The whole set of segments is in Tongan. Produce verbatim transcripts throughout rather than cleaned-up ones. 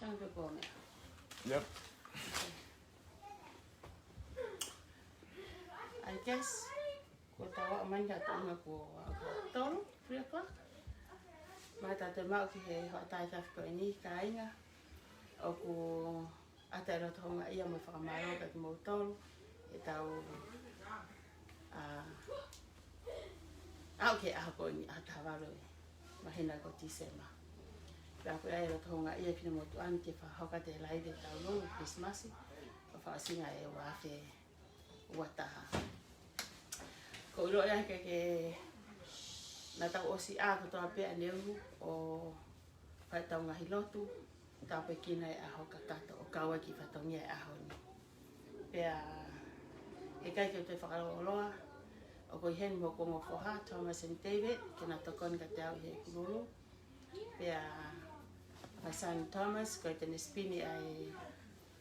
Hang on, pē ko e meʻa. Yep. I guess, kuo tau aʻu mai ki he tuʻunga kuo aʻu ki he tolu, three o'clock. Mai tā te mau ki he hoʻatā efiafi ko eni, kāinga. ʻOku ʻatā e loto houngaʻia mo e fakamālō kiate kimoutolu ʻetau, ā, aʻu ki he ʻaho ko eni, ʻaho taha valu ʻo e māhina ko Tīsema. Pea ʻoku ʻi ai e loto houngaʻia kiate kimoutolu ni ke fakahoko atu e laivi ʻetau lulu Christmas, ʻo fakaʻosinga e ua afe ua taha. Ko e ʻilo ia ke, ke naʻa tau ʻosi ʻā kotoa pē ʻaneuhu ʻo fai ʻetau ngaahi lotu, tāpuekina e ʻaho kakato ʻo kau ai ki he fatongia e ʻaho ni. Pea ʻikai ke u toe fakalōloa, ʻoku ʻi heni mo hoku ongo foha, Thomas and David, ke na tokoni kiate au ʻi heʻeku lulu. Pea my son Thomas, ko ʻene sipini ʻa e,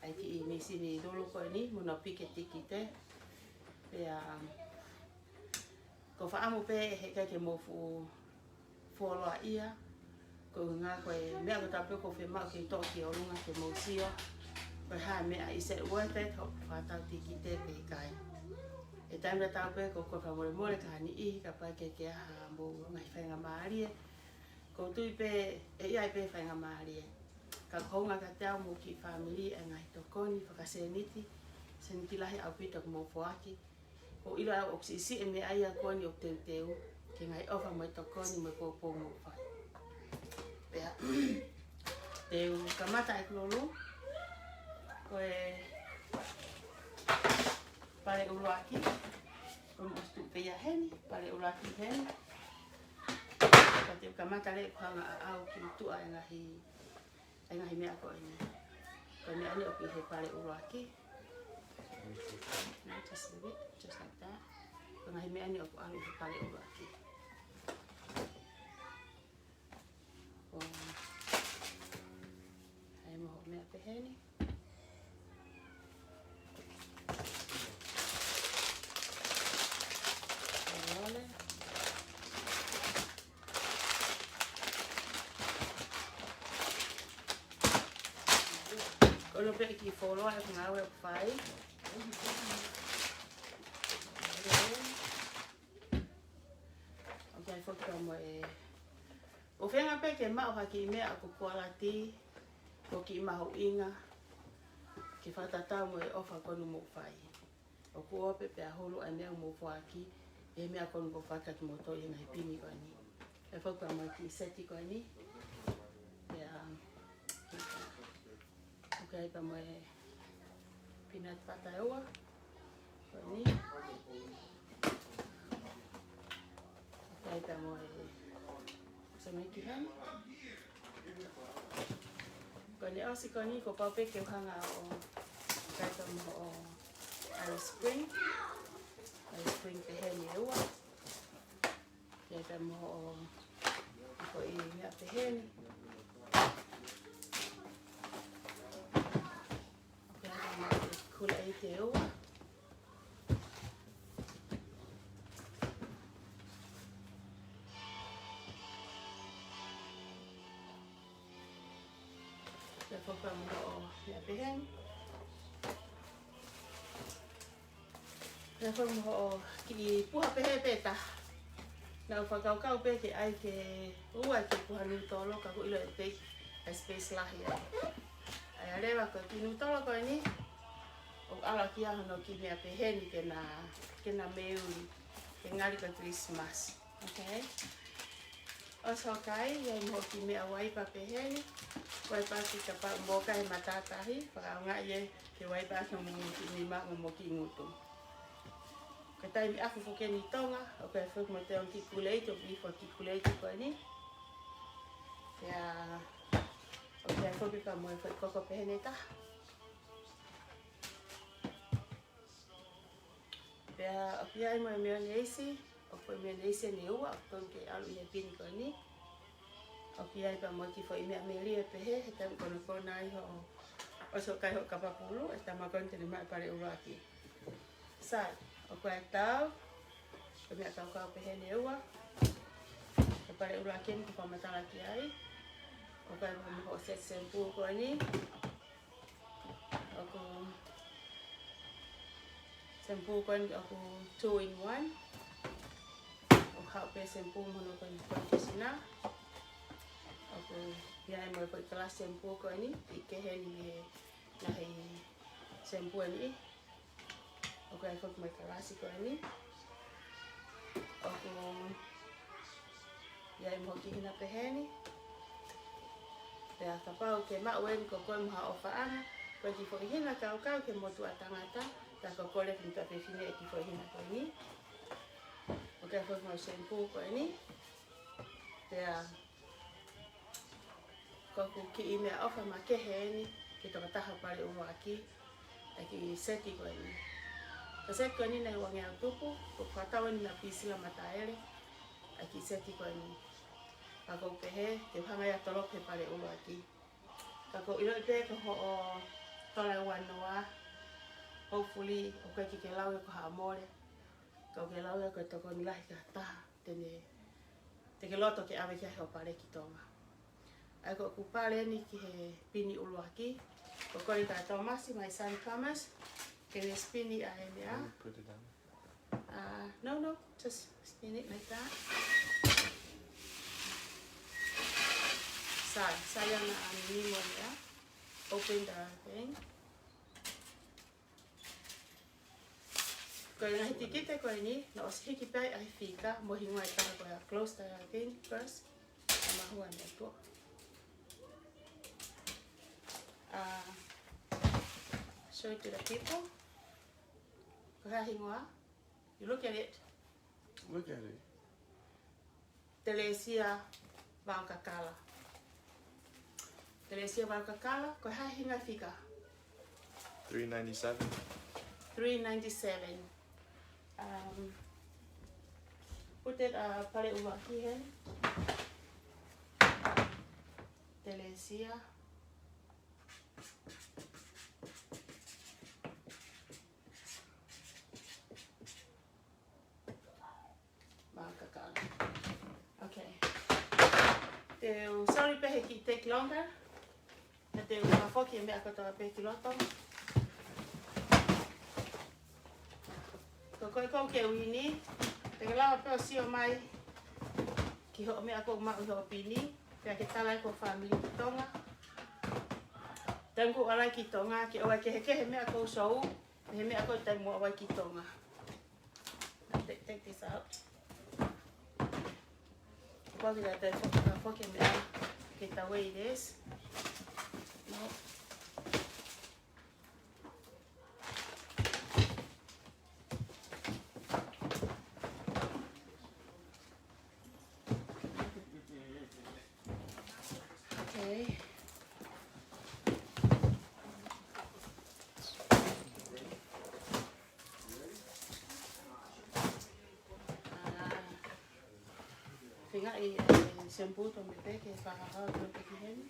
ʻa e kiʻi mīsini lulu ko eni, mo hono piki e tikite. Pea ko e fakaʻamu pē heʻikai ke mou fuʻu fuoloa ia, ko e ʻuhinga ko e meʻa kotoa pē ʻoku ou fiemaʻu ke toʻo ki ʻolunga ke mou sio, ko e hā e meʻa, is it worth it, hoʻo fakatau tikite pe ʻikai. ʻI he taimi tatau pē, ʻoku ou fakamolemole ki ha niʻihi kapau ʻoku ʻi ai haʻamou ngaahi faingamālie. ʻOku ou tui pē ʻe ʻi ai pē faingamālie. Ka ʻoku hounga kiate au mo e kiʻi fāmili e ngaahi tokoni fakasēniti, sēniti lahi ʻaupito ʻoku mou foaki. ʻOku ou ʻilo au ʻoku siʻisiʻi e meʻa ia ko eni ʻoku teuteu ki he ngaahi ʻofa mo e tokoni mo e poupou ʻoku mou fai. Pea te u kamata ʻeku lulu. Ko e pale ʻuluaki, ko e moʻo tuʻu pē ia heni, pale ʻuluaki heni. Ka te u kamata leva ʻeku hanga ʻaʻau ki tuʻa e ngaahi e ngaahi meʻa ko eni. Ko e meʻa ni ʻoku ʻi he pale ʻuluaki. No, just leave it, just like that. Ko e ngaahi meʻa ni ʻoku ʻalu ʻi he pale ʻuluaki. ʻO, ʻai mo hoʻo meʻa pehē ni. ʻO lole. Ko ʻene pē kiʻi fuoloa e ngāue ʻoku fai. ʻOku ʻi ai foki pea mo e, ʻoku ou feinga pē ke maʻu ha kiʻi meʻa ʻoku kualiti, ʻoku kiʻi mahuʻinga, ke fakatatau mo e ʻofa ko eni ʻoku mou fai. ʻOku ʻope pea hulu ʻa e meʻa ʻoku mou foaki, ʻi he meʻa ko eni ʻoku ou foaki kiate kimoutolu ʻi he ngaahi pini ko eni. ʻE foki pea mo e kiʻi seti ko eni. Pea, ʻoku ʻi ai pea mo e peanut butter ʻe ua. Ko eni. ʻOku ʻi ai pea mo e, semeki heni. Ko ʻene ʻosi ko eni kuo pau pē ke u hanga ʻo ʻai pea mo hoʻo Irish Spring. Irish Spring pehē ni ʻe ua. ʻAi pea mo hoʻo, ko e meʻa pehē ni. ʻAi pea mo e Kool-Aid ʻe ua. ʻAi pea mo hoʻo meʻa pehē ni. ʻAi pea mo hoʻo kiʻi puha pehē pē taha. Naʻa ku fakakaukau pē ke ʻai ke ua e kiʻi puha nutolo ka ʻoku ou ʻilo ʻe pē ʻa e space lahi ai. ʻAi leva ko e kiʻi nutolo ko eni. ʻOku ʻalu ʻaki ia hono kiʻi meʻa pehē ni ke na, ke na meuli. Ke ngali ko e Christmas. Okay. ʻOsi hoʻo kai, ʻai mo hoʻo kiʻi meʻa uaipa pehē ni. Uaipa ki kapau ʻoku mou kai he matātahi, fakaʻaongaʻi ia ke uaipa ʻaki hoʻomou kiʻi nima mo hoʻomou kiʻi ngutu. Ko e taimi ʻafu foki eni ʻi Tonga, ʻoku ʻi ai foki mo ʻete ongo kiʻi Kool-Aid, ʻoku ʻi ai foki kiʻi Kool-Aid ko eni. Pea, ʻoku ʻi ai foki pea mo e foʻi koko pehē ni ʻe taha. Pea ʻoku ʻi ai mo e meoneisi, ʻoku ʻi ai e meoneisi eni ʻe ua, ʻoku tonu ke ʻalu ʻi he pini ko eni. ʻOku ʻi ai pea mo e kiʻi foʻi meʻa melie pehē, he taimi ko ē ʻoku na ʻi ai hoʻo, ʻosi hoʻo kai hoʻo kapa pulu, ʻe tama ko eni te ne maʻu e pale ʻuluaki. Sai, ʻoku ʻi ai e tau, ko e meʻa kaukau pehē ni ʻe ua, ko e pale ʻuluaki eni ʻoku ou fakamatala ki ai. ʻOku ʻi ai mo hoʻo set shampoo ko eni. ʻOku shampoo ko eni ʻoku two in one. ʻOku haʻu pē shampoo mo hono ko eni conditioner. ʻOku ʻi ai mo e foʻi kalasi shampoo ko eni, ʻi kehe ni he ngaahi shampoo eni. ʻOku ʻi ai foki mo e kalasi ko eni. ʻOku ʻi ai mo e kiʻi hina pehē ni. Pea kapau ʻoku ke maʻu eni ko koe mo ha ʻofaʻanga, ko e kiʻi foʻi hina kaukau ki he motuʻa tangata, ka ko e kole ki he motuʻa fefine e kiʻi foʻi hina ko eni. ʻOku ʻi ai foki mo e shampoo ko eni. Pea ko ʻeku kiʻi meʻaʻofa makehe eni ki he tokotaha pale ʻuluaki, ʻa e kiʻi seti ko eni. Ko e seti ko eni naʻe uangeau tupu, ʻoku fakatau eni meia Pisila Mataele, ʻa e kiʻi seti ko eni. Ka ʻoku ou pehē, te u hanga ia ʻo toloki he pale ʻuluaki. Ka ʻoku ou ʻiloʻi pē ko hoʻo tola ua noa, hopefully, ʻoku ʻikai ke ke lau ia ko ha mole, ka ʻoku ke lau ia ko e tokoni lahi ki ha taha te ne, te ke loto ke ʻave ki ai hoʻo pale ki Tonga. ʻA ia ko ʻeku pale eni ki he pini ʻuluaki. Ko e kole kia Thomas, my son Thomas, ke ne spin ʻi ai e meʻa. Put it down. Uh, no, no, just spin it like that. Sai, sai ange ʻa e nimo ia. Open the thing. Ko e ngaahi tikite ko eni, naʻe ʻosi hiki pē ʻa e fika, mo e hingoa ʻe taha ko ia, close the thing first. ʻA mahua ne tuʻo. Uh, show it to the people. Ko e hā e hingoa? You look at it. Look at it. Telesia Vaokakala. Telesia Vaokakala, ko e hā e hingoa e fika? Three ninety-seven. Three ninety-seven. Um, put it, uh, pale ʻuluaki heni. Telesia. Vaokakala. Okay. Te u, sorry pē he kiʻi take longer. Ka te u fakafoki e meʻa kotoa pē ki loto. Ko koe ʻoku ke wini, te ke lava pē ʻo sio mai ki hoʻo meʻa ʻoku maʻu ʻi hoʻo pini, pea ke tala ai ki ho family ki Tonga. Taimi ʻoku ʻalu ai ki Tonga, ke ʻoua ʻe kehekehe e meʻa ʻoku show, mei he meʻa ʻoku taimi ʻoku ʻalu ai ki Tonga. Take, take this out. Pau ke ta toe fo-, fakafoki e meʻa ke ta wei this. No. Okay. Ah, feingaʻi e shampoo to me peke pa ha ha to peke heni.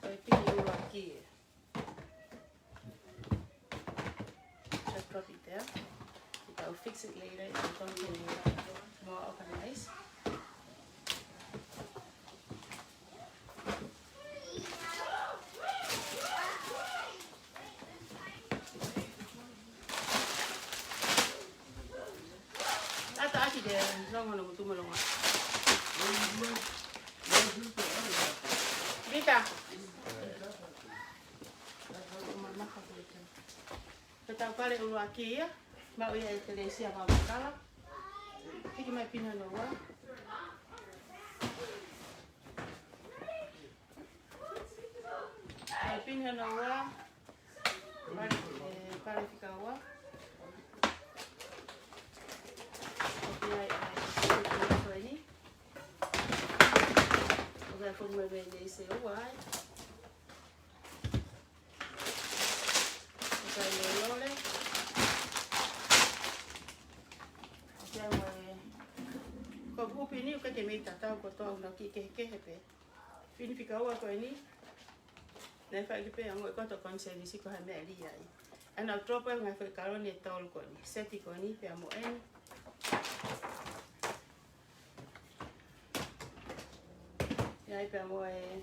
Ko e piki ua ki. Just drop it there. I'll fix it later if I don't get it more organized. Ata aki de longo no mutu malonga. Vita. Ko ʻetau pale ʻuluaki ia, maʻu ia ʻe Telesia Vaokakala. Hiki mai pini hono ua. Mai pini hono ua. Pale, eh, pale fika ua. ʻOku ʻi ai, eh, ko eni. ʻOku ʻi ai foki mo e meʻa ne ʻi he ua ai. ʻOku ʻi ai mo e lole. ʻOku ʻi ai mo e, ko e pini ʻoku ʻikai ke mei tatau kotoa, ʻoku nau kiʻi kehekehe pē. Pini fika ua ko eni. Naʻe fai ki pē ongo e koto konisēnisi ko ha meʻa lī ai. ʻA ia naʻa ku drop ai ngaahi foʻi kaloni ʻe tolu ko eni. Seti ko eni pea mo eni. ʻAi pea mo e,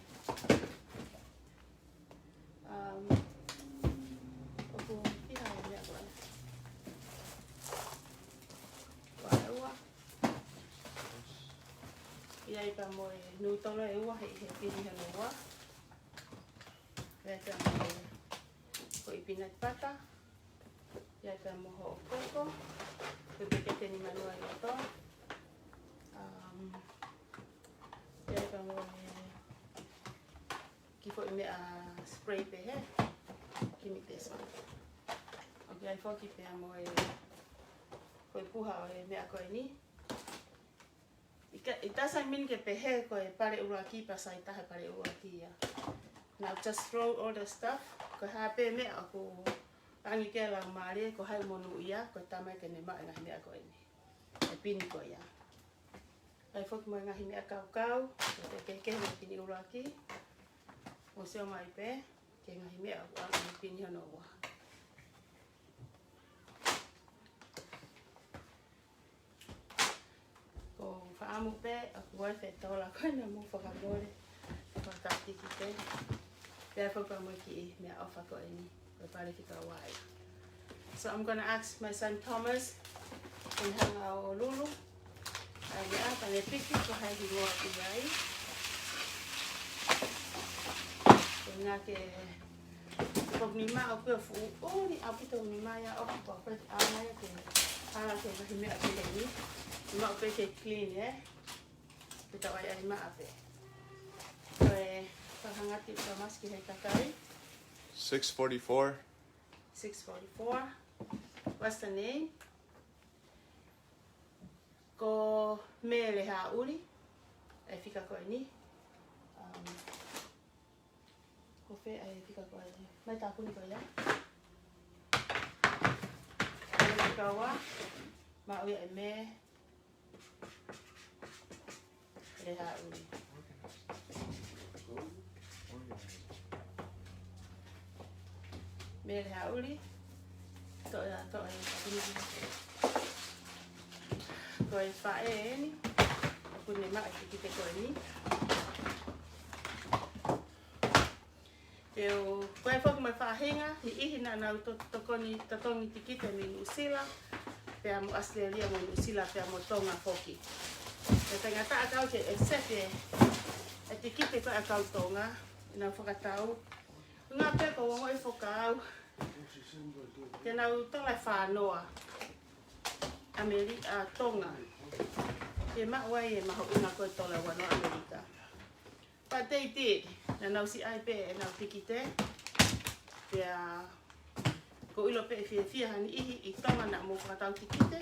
um, ʻoku ʻi ai e meʻa ko ē. Ua ʻe ua. ʻI ai pea mo e nūtolo ʻe ua he, he pini hono ua. ʻI ai pea mo e ko e peanut butter. ʻI ai pea mo hoʻo koko. Ko e pekete ni manuai loto. Um, ʻI ai pea mo e kiʻi foʻi meʻa spray pē he. Kiʻi meʻa spray. ʻOku ʻi ai foki pea mo e, ko e puha ʻo e meʻa ko eni. It doesn't mean ke pehē ko e pale ʻuluaki pea sai taha e pale ʻuluaki ia. Now just throw all the stuff. Ko e hā pē meʻa ʻoku ʻange ke lau mālie, ko hai monūʻia, ko e tama ke ne maʻu e ngaahi meʻa ko eni. E pini ko ia. ʻAi foki mo e ngaahi meʻa kaukau, ko e kehekehe mo e pini ʻuluaki. ʻO sio mai pē, ki he ngaahi meʻa ʻoku ʻange he pini hono ua. Ko e fakaʻamu pē, ʻoku ʻi ai e tola ko ena mo fakamole. Fakatiki pē. Pea foki mo e kiʻi meʻaʻofa ko eni. Ko e pale fika ua ia. So I'm gonna ask my son Thomas, ke ne hanga ʻo lulu. ʻAi meʻa, pale piki, ko hai hingoa ʻoku ʻi ai. Ko e ngā ke Ko e nima ʻoku fuʻu ʻuli ʻaupito nima ia ʻoku pau pē ʻa ia ke ala ke ngaahi meʻa ki heni. Nima ʻoku pē ke clean, ē? Ke tau ʻai ʻai maʻa pē. Ko e fakahanga atu Thomas ki he kakai. Six forty-four. Six forty-four. What's the name? Ko Mele Haʻuli. E fika ko eni. Um, Ko fē ʻa e fika ko ē? Mai tāpuni ko ia. Ko e fika ua, maʻu ia ʻe Mele Haʻuli. Mele Haʻuli. Toʻo ia, toʻo ia, tāpuni. Ko e faʻē eni. ʻOku ne maʻu e tikite ko eni. Pea ʻoku ʻi ai foki mo e faʻahinga, niʻihi naʻa nau to-, tokoni, totongi tikite mei Nuʻusila, pea mo ʻAositelēlia mo Nuʻusila, pea mo Tonga foki. Pea taʻengata ʻa kau ke accept e, e tikite ko ē ʻa kau Tonga, ʻenau fakatau. Ngā pē ko ʻeku ongoʻi fakaʻau, ke nau tola e fānoa ʻAmeli-, ʻa Tonga. Ke maʻu ai e mahuʻinga ko e tola e fānoa ʻAmelika. But they did. Naʻa nau siʻi ʻai pē ʻenau tikite. Pea ʻoku ou ʻilo pē ʻe fiefia ha niʻihi ʻi Tonga naʻa mou fakatau tikite.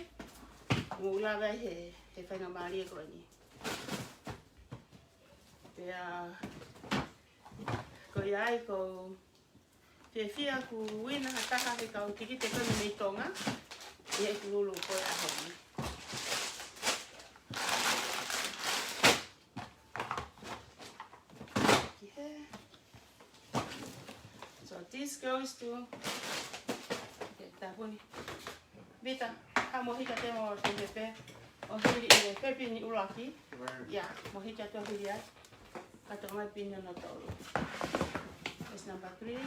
Mou lava he, he faingamālie ko eni. Pea ko ia ai ʻoku ou fiefia ʻoku ʻi ai ha taha he kau tikite ko eni mei Tonga. ʻI heʻeku lulu ko e ʻaho ni. Ki he. So this goes to, okay, tāpuni. Vita, haʻu mo hiki atu mo te pepe. ʻO hili ʻi he pini ʻuluaki. Ia, mo hiki atu ʻo hili ai. Kae toʻo mai pini hono tolu. That's number three.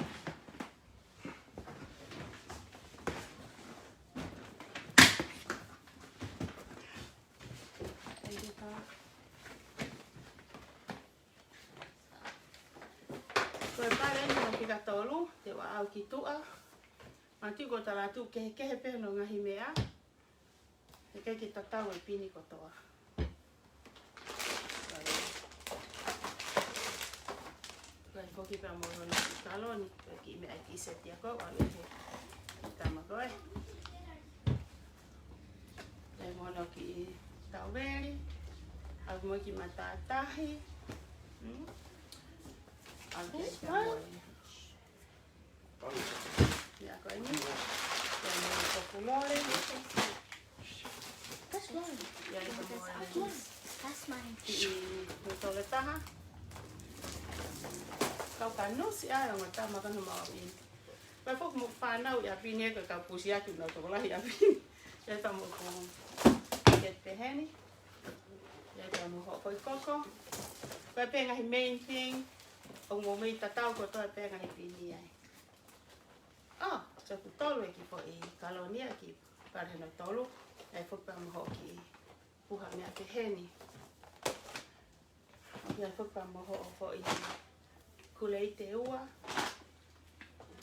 Thank you, Papa. Ko e pale eni hono fika tolu, te u aʻu ki tuʻa. Manatuʻi ko e tala atu kehekehe pē hono ngaahi meʻa. He ʻikai ke tatau e pini kotoa. Ko e foki pea mo hono kiʻi kaloni, ko e kiʻi meʻa kiʻi seti ako, ʻalu he tama ko ē. ʻAi mo hono kiʻi tauveli, ʻalu mo e kiʻi matātahi. Hmm? ʻAlu pea mo e Ia ko eni. Ia mo e koku lole. That's mine. Ia ko mo e That's mine. Kiʻi nūtolo ʻe taha. Kau ka nusi ai ʻo tama ka no mau ʻi. Pea foki mo e fānau ia pini ko e kau pusi atu nau tokolahi ia pini. Ia ka mo ko ke peheni. Ia ka mo hoʻo foʻi koko. Ko e pē ngaahi main thing, ʻoku mou meimei tatau kotoa pē ngaahi pini ai. ʻO, so ʻoku tolu e kiʻi foʻi kaloni ʻa e kiʻi pale hono tolu, ʻai foki pea mo hoʻo kiʻi puha meʻa pehē ni. ʻOku ʻai foki pea mo hoʻo foʻi Kool-Aid ʻe ua.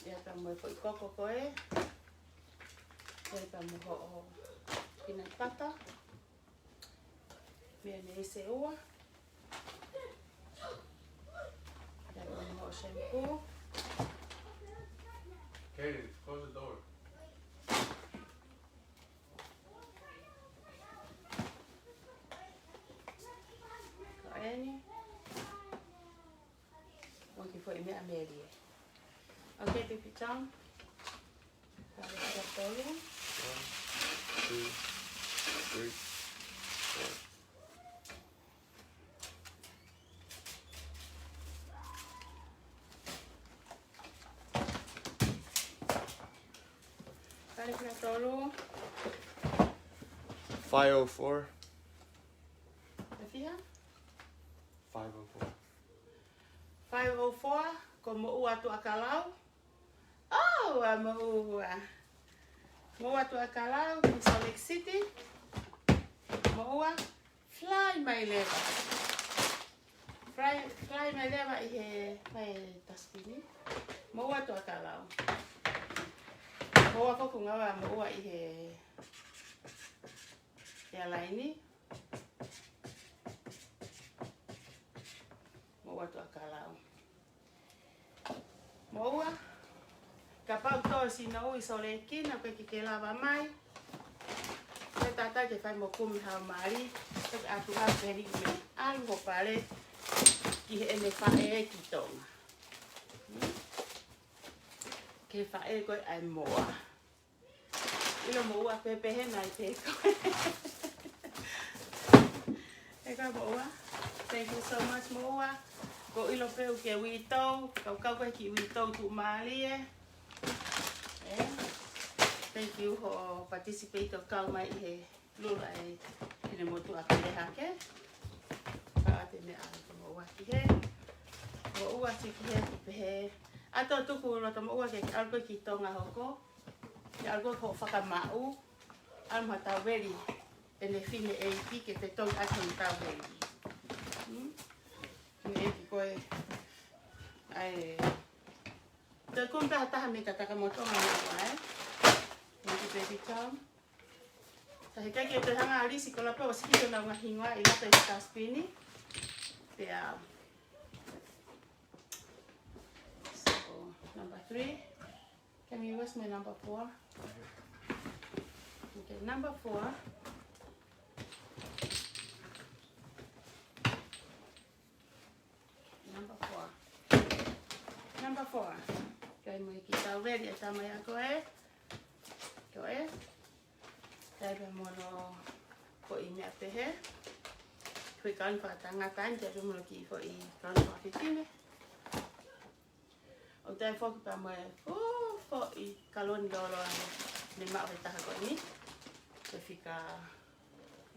ʻAi pea mo e foʻi koko ko ē. ʻAi pea mo hoʻo peanut butter. Meʻa meʻa ʻe ua. ʻAi pea mo hoʻo shampoo. Katie, close the door. Ko eni. ʻOku foʻi meʻa melie. Okay, Pipitong. Kale pea tolu. One, two, three, four. Kale pea tolu. Five oh four. ʻE fiha? Five oh four. Five oh four, ko Moʻua Tuʻakalau. ʻOua, Moʻua. Moʻua Tuʻakalau, ki Salt Lake City. Moʻua, fly mai leva. Fly, fly mai leva ʻi he, mai tasipini. Moʻua Tuʻakalau. Moʻua foki ʻoku ngāue ʻa Moʻua ʻi he airline. Moʻua Tuʻakalau. Moʻua, kapau ʻoku tō siʻi nounou ʻi Sōleki naʻa ʻoku ʻikai ke ke lava mai, ʻe tatau ke fai mo kumi hao mali, ke ʻatu ha peni me ʻalu ho pale ki heʻene faʻē ki Tonga. Hmm? Ki he faʻē ko ē ʻa e moa. ʻIlo Moʻua pehē pehē nai pē ko ē. ʻE ka Moʻua. Thank you so much, Moʻua. ʻOku ou ʻilo pē ʻoku ke uitou, kaukau ko ē ki he uitou tuʻumālie. ʻE, thank you hoʻo participate ʻo kau mai ʻi he lula ʻa e, ʻene motuʻa pele hake. Ka ʻoatu e meʻa ʻa Moʻua ki hē. Moʻua sio ki hē, ki pehē. ʻAtu ʻo tuku loto Moʻua ke ke ʻalu ko ē ki Tonga hoko. Ke ʻalu ko ē hoʻo fakamaʻu, ʻalu mo ha tauveli ʻene fineʻeiki ke te toki ʻai hono tauveli. Hmm? Fineʻeiki ko ē. ʻAi. Te u kumi pē ha taha mei he tataki motuʻa Moʻua, ē? Thank you, Baby Tom. Ka heʻikai ke te hanga ʻo lisi ko la pē ʻosi hiki ʻenau ngaahi hingoa ʻi loto ʻi he tasipini. Pea. So, number three. Can you pass me number four? Okay, number four. Number four. Number four. Kae mo e kiʻi tauveli ʻa e tamaiki ko ē. Ko ē. Kae pea mo hono foʻi meʻa pehē. Foʻi kauni fakatangata ni, kae pea mo hono kiʻi foʻi kauni fakafefine. ʻOku ʻai foki pea mo e fuʻu foʻi kaloni lōloa ne maʻu he taha ko eni. Ko e fika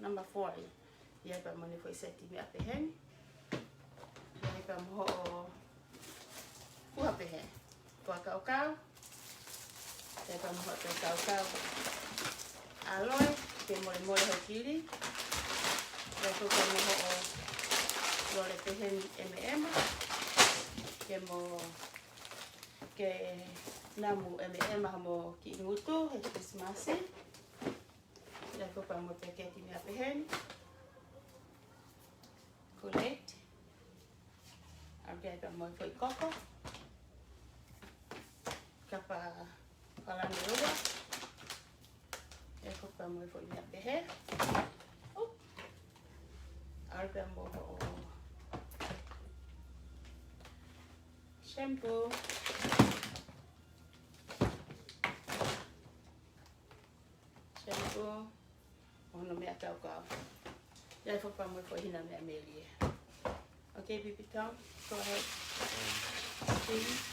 number four ē. ʻAi pea mo ʻene foʻi seti meʻa pehē ni. ʻAi pea mo hoʻo puha pehē. Puha kaukau. ʻAi pea mo hoʻo kaukau. ʻAloe, ke molemole hoʻo kili. ʻAi pea mo hoʻo lole pehē ni M and M. Ke mo, ke namu M and M hoʻomo kiʻi ngutu he Christmas. ʻAi pea mo e peketi meʻa pehē ni. Kool-Aid. ʻAi pea mo e foʻi koko. Kapa kalani ua. ʻAi pea mo e foʻi meʻa pehē. ʻAi pea mo hoʻo shampoo. Shampoo. Hono meʻa kaukau. ʻAi foki pea mo e foʻi hina meʻa melie. Okay, Pipitong, go ahead. Please.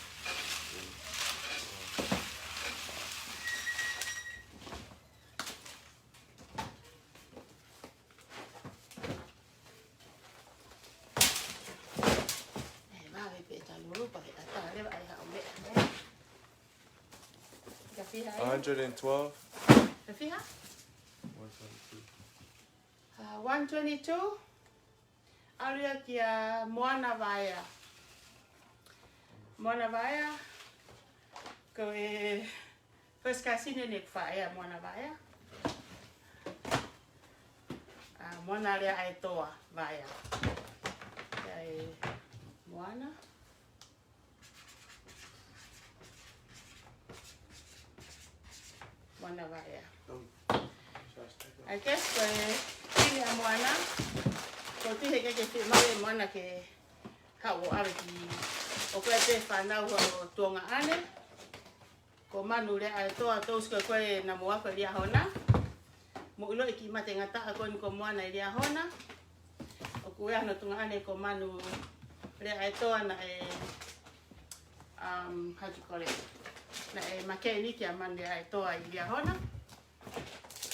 Fiha ia? Hundred and twelve. Ko e fiha? One twenty-two. Uh, one twenty-two. ʻAlu ia kia Moana Vaea. Moana Vaea, ko e first cousin eni ʻeku faʻē ʻa Moana Vaea. ʻA Moana Leaʻaetoa Vaea. ʻIa, ʻe Moana. Moana Vaea. I guess ko e fili ʻa Moana, ko e tui he ʻikai ke fiemaʻu ʻe Moana ke haʻu ʻo ʻave ki, ʻoku ʻi ai pē fānau hono tuongaʻane. Ko Manu Leaʻaetoa, those ko ē naʻa mo ako ʻi Liahona. Mou ʻiloʻi e kiʻi mate ngataʻa ko eni ko Moana ʻi Liahona. ʻOku ʻi ai hono tuongaʻane ko Manu Leaʻaetoa naʻe, um, how do you call it? Naʻe makeni kia Manu Leaʻaetoa ʻi Liahona.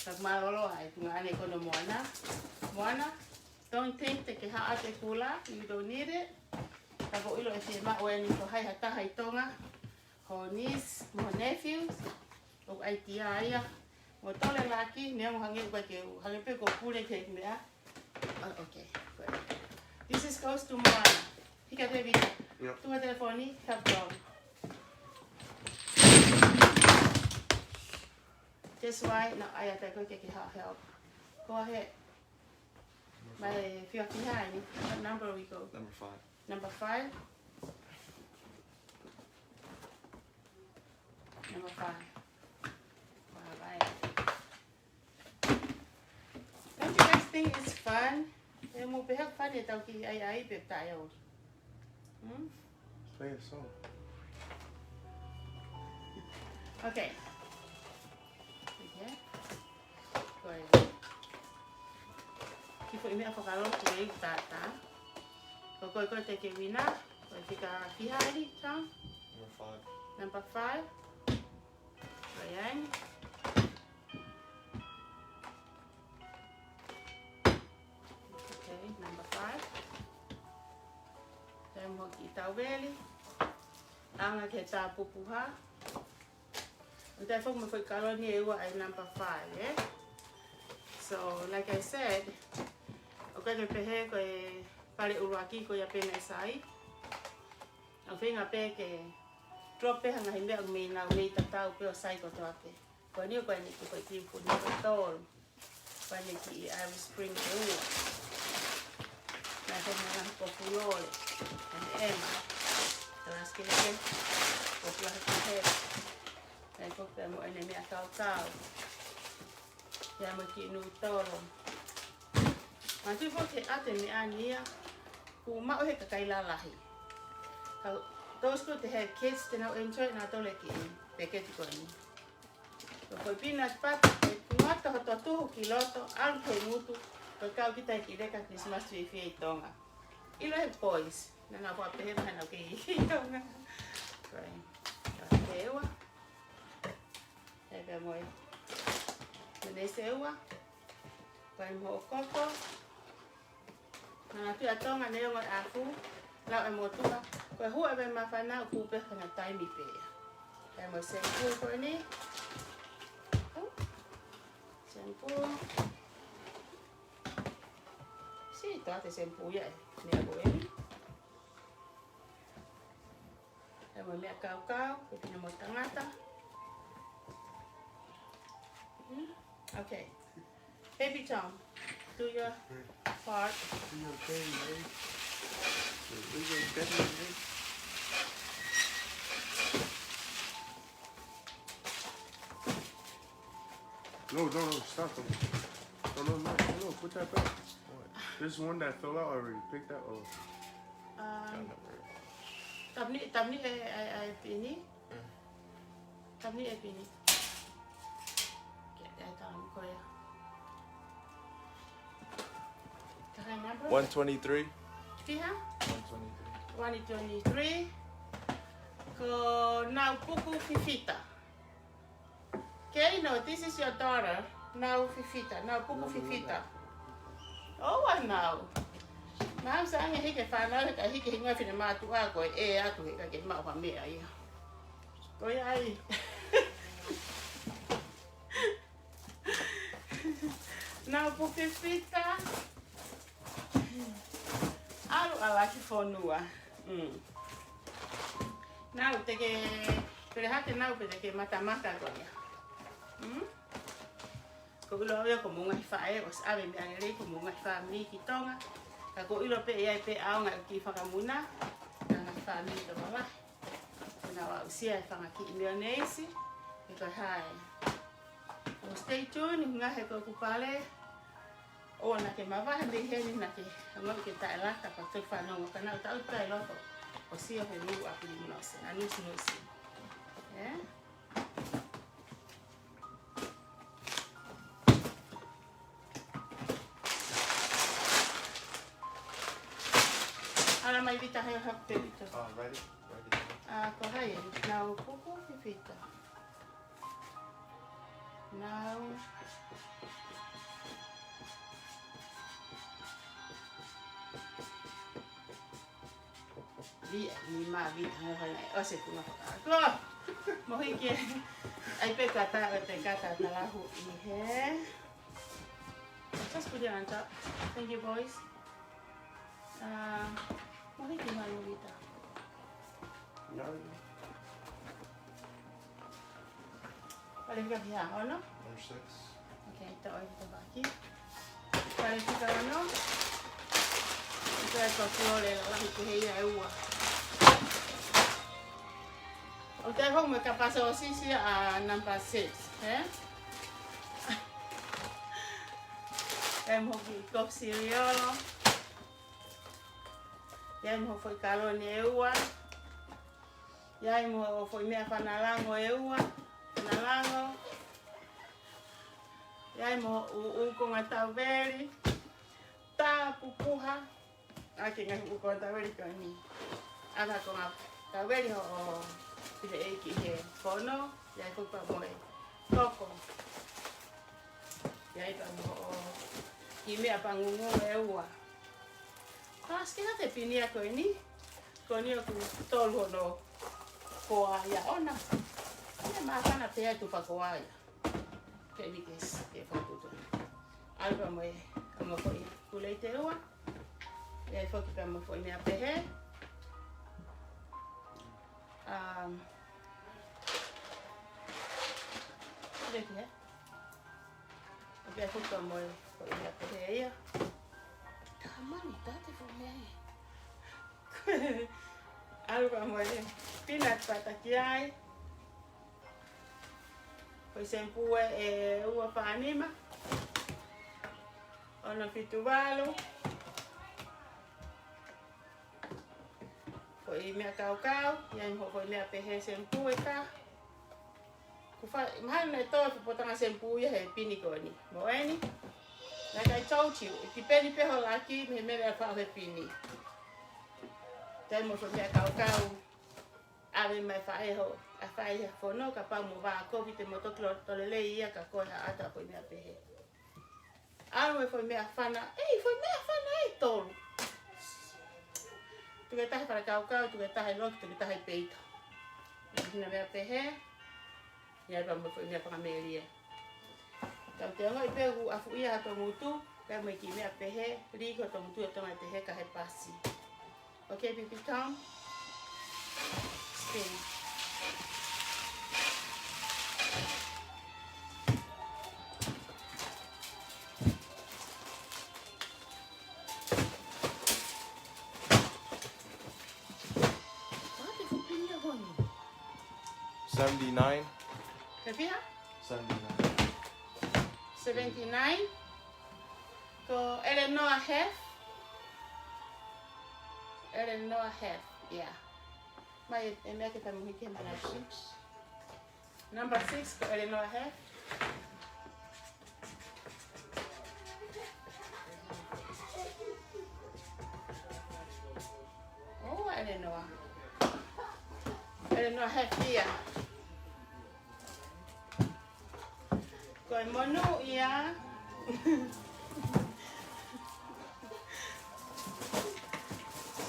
Ka mālōlō ʻa e tuongaʻane ko eni Moana. Moana, don't think te ke haʻu ʻo ʻoatu e kula, you don't need it. Ka ʻoku ou ʻilo ʻe fiemaʻu eni ko hai ha taha ʻi Tonga, ho niece, mo ho nephews, ʻoku ʻi ai e ʻaitiā ia. Mo tole laki, neongo hangē ʻoku ʻikai ke u, hangē pē ko e pule ki he meʻa. Oh, okay, good. This is close to Moana. Hika David. Yep. Tuku e telefoni, help John. That's why, no, ʻai ʻa e taha ko ē ke ke ha-, help. Go ahead. Mai, fiha fiha eni. What number we go? Number five. Number five. Number five. All right. Don't you guys think it's fun? ʻE mou pehē ʻoku fun ʻetau kiʻi ʻaiʻai pē taʻeʻaonga. Hmm? Play a song. Okay. Okay. Ko e kiʻi foʻi meʻa fakalotu ʻe ʻi ai ʻoku tātā. Ko e, ko e, ko e te ke wina, ko e fika fiha eni, Tom? Number five. Number five. Ko ia eni. Okay, number five. Taimi hoʻo kiʻi tauveli. Anga ke tā pupuha. ʻOku ʻi ai foki mo e foʻi kaloni ʻe ua ʻa e number five, ē? So, like I said, ʻoku ʻikai ke pehē ko e pale ʻuluaki ko ia pē naʻe sai. ʻOku feinga pē ke drop pē ha ngaahi meʻa ʻoku mei nau mei tatau pē ʻo sai kotoa pē. Ko eni ko eni ko e kiʻi puni ko e tolu. Ko eni kiʻi Irish Spring ʻe ua. Naʻe ko e meʻa ko Fulole. And Emma. Talas ke ke. Ko Fulaha ki he. Naʻe ko pē mo ʻene meʻa kaukau. Pea mo e kiʻi nutolo. Manatuʻi foki ʻa e meʻa ni ia, kuo maʻu he kakai lalahi. Ka those ko ē te have kids, te nau enjoy nautolu e kiʻi peketi ko eni. Ko e peanut butter, ʻe ngata hoto tuhu ki loto, ʻalu ki he ngutu, ko e kau kita ki he leka Christmas tree fiefia ʻi Tonga. ʻIlo he boys, naʻa nau pehē mai naʻa nau kei ʻi Tonga. Right. Ka te ua. Pea mo e. Mo e se ua. Pea mo e koko. Manatuʻi ʻa Tonga neongo e ʻafu, lau e motuʻa, ko e hua ʻa e māfana ʻoku pē hangē taimi pē ia. Pea mo e shampoo ko eni. Shampoo. Sio atu e shampoo ia ʻe meʻa ko eni. Pea mo e meʻa kaukau, pea pina mo tangata. Hmm? Okay. Baby Tom, do your part. Do your thing, babe. Do your thing, babe. No, no, no, stop them. No, no, no, no, no, put that back. What? There's one that fell out already. Pick that up. Um, Tau neʻi, tau neʻi e, e, e pini. Mm. Tau neʻi e pini. Ke, e, tau neʻi ko ia. Taha number? One twenty-three. Fiha? One twenty-three. One twenty-three. Ko Nau Puku Fifita. Kei, no, this is your daughter. Nau Fifita, Nau Puku Fifita. ʻOua Nau. Nau sa ange hiki fānau, he ka hiki hinga fine mātuʻa ko e ʻe atu he ka ke maʻu ha meʻa ia. Ko ia ai. Nau puke fita. ʻAlu ʻalaki fonua. Mm. Nau te ke, pele hake nau pe te ke matamata ko ia. Mm? Ko ʻilo au ia ko mou ngaahi faʻē, ʻosi ʻave meʻa lelei ko mou ngaahi fāmili ki Tonga. Ka ko ʻilo pē ʻe ʻi ai pē ʻaonga ʻoku kiʻi fakamuna, ka ngaahi fāmili tō mavahe. Ko ʻenau aʻusia e fanga kiʻi meʻa neisi, ʻe ko e hā ē. ʻO stay tuned, ngaahi ko ʻeku pale, ʻoua naʻa ke mavahe mei heni naʻa ke, ʻoua ke taʻelata, pea ke fanongo, ka naʻa tau taʻelata, ʻo sio he nuʻu ʻa Pilimunosi, ʻa Nusinusi. Ē? Ala mai Vita he hapevita. Oh, ready? Ready. Ah, ko hai, nau puku ki Vita. Nau. Via, ni ma vi, hai, hai, hai, ʻosi e kunga faka. Ko! Mohi ke. ʻAi pē kata, ʻo te kata talahu ʻi he. Just put it on top. Thank you, boys. Uh, mohi ke mai Vita. No. Pale fika fiha, ono? Number six. Okay, tau ʻai fika faki. Pale fika ono. Ika e toki ole lahi ke heia e ua. ʻO te hou me ka pasa ʻo sisi a number six, eh? ʻE mo ki kofi siriolo. ʻI ai mo foʻi kaloni e ua. ʻI ai mo foʻi meʻa fana lango e ua. Fana lango. ʻI ai mo ʻū, ʻū konga tauveli. Tapupuha. ʻA e ngaahi ʻū konga tauveli ko eni. ʻA e konga tauveli hoʻo pile ʻeiki he fono. ʻI ai ko ka mo e toko. ʻI ai pea mo hoʻo kiʻi meʻa pangungu e ua. Pasi ke ha te pini ia ko eni. Ko eni ʻoku tolu hono koa ia ʻona. ʻE māfana pē ʻa e tufa koa ia. Ke eni ke s-, ke fakatutu. ʻAlu pea mo e, mo foʻi kulei te ua. ʻI ai foki pea mo foʻi meʻa pehē. Um, kulei te, ē? ʻO pea foki pea mo e foʻi meʻa pehē ia. Tamani, tate foʻi meʻa ia. ʻAlu pea mo e peanut butter ki ai. Foʻi sempū ē, ʻe ua fā nima. Ono fitu valu. Foʻi meʻa kaukau, ʻi ai mo foʻi meʻa pehē sempū ē ka. Ko fa-, mahalo naʻe tō e potanga sempū ia he pini ko eni. Mo eni. Like I told you, it depend pē ho laki, mei he meʻa ʻe faʻo he pini. ʻI ai mo foʻi meʻa kaukau. ʻAve mai faʻē ho, ʻa faʻē he fono, kapau mo vā kovi te mo toki lo-, tolelei ia ka ko e haʻata foʻi meʻa pehē. ʻAlu e foʻi meʻa fana, ʻei, foʻi meʻa fana ʻe tolu. Tuku e taha fana kaukau, tuku e taha loki, tuku e taha peito. Hina meʻa pehē, ʻi ai pea mo foʻi meʻa fanga melie. Tau te ongoʻi pē ʻoku ʻafuʻia ha tongutu, pea mo e kiʻi meʻa pehē, lī ko tongutu e tonga te he ka he pasi. Okay, baby Tom. Spin. What the fuck, pini ia ko eni? Seventy-nine. Ke fiha? Seventy-nine. Seventy-nine. Ko Eleanor Hef. Eleanor Hef, yeah. Mai e, e meʻa ke fai muhi ke mana. Number six. Number six, ko Eleanor Hef. Oh, Eleanor. Eleanor Hef ia. Ko e monū ia.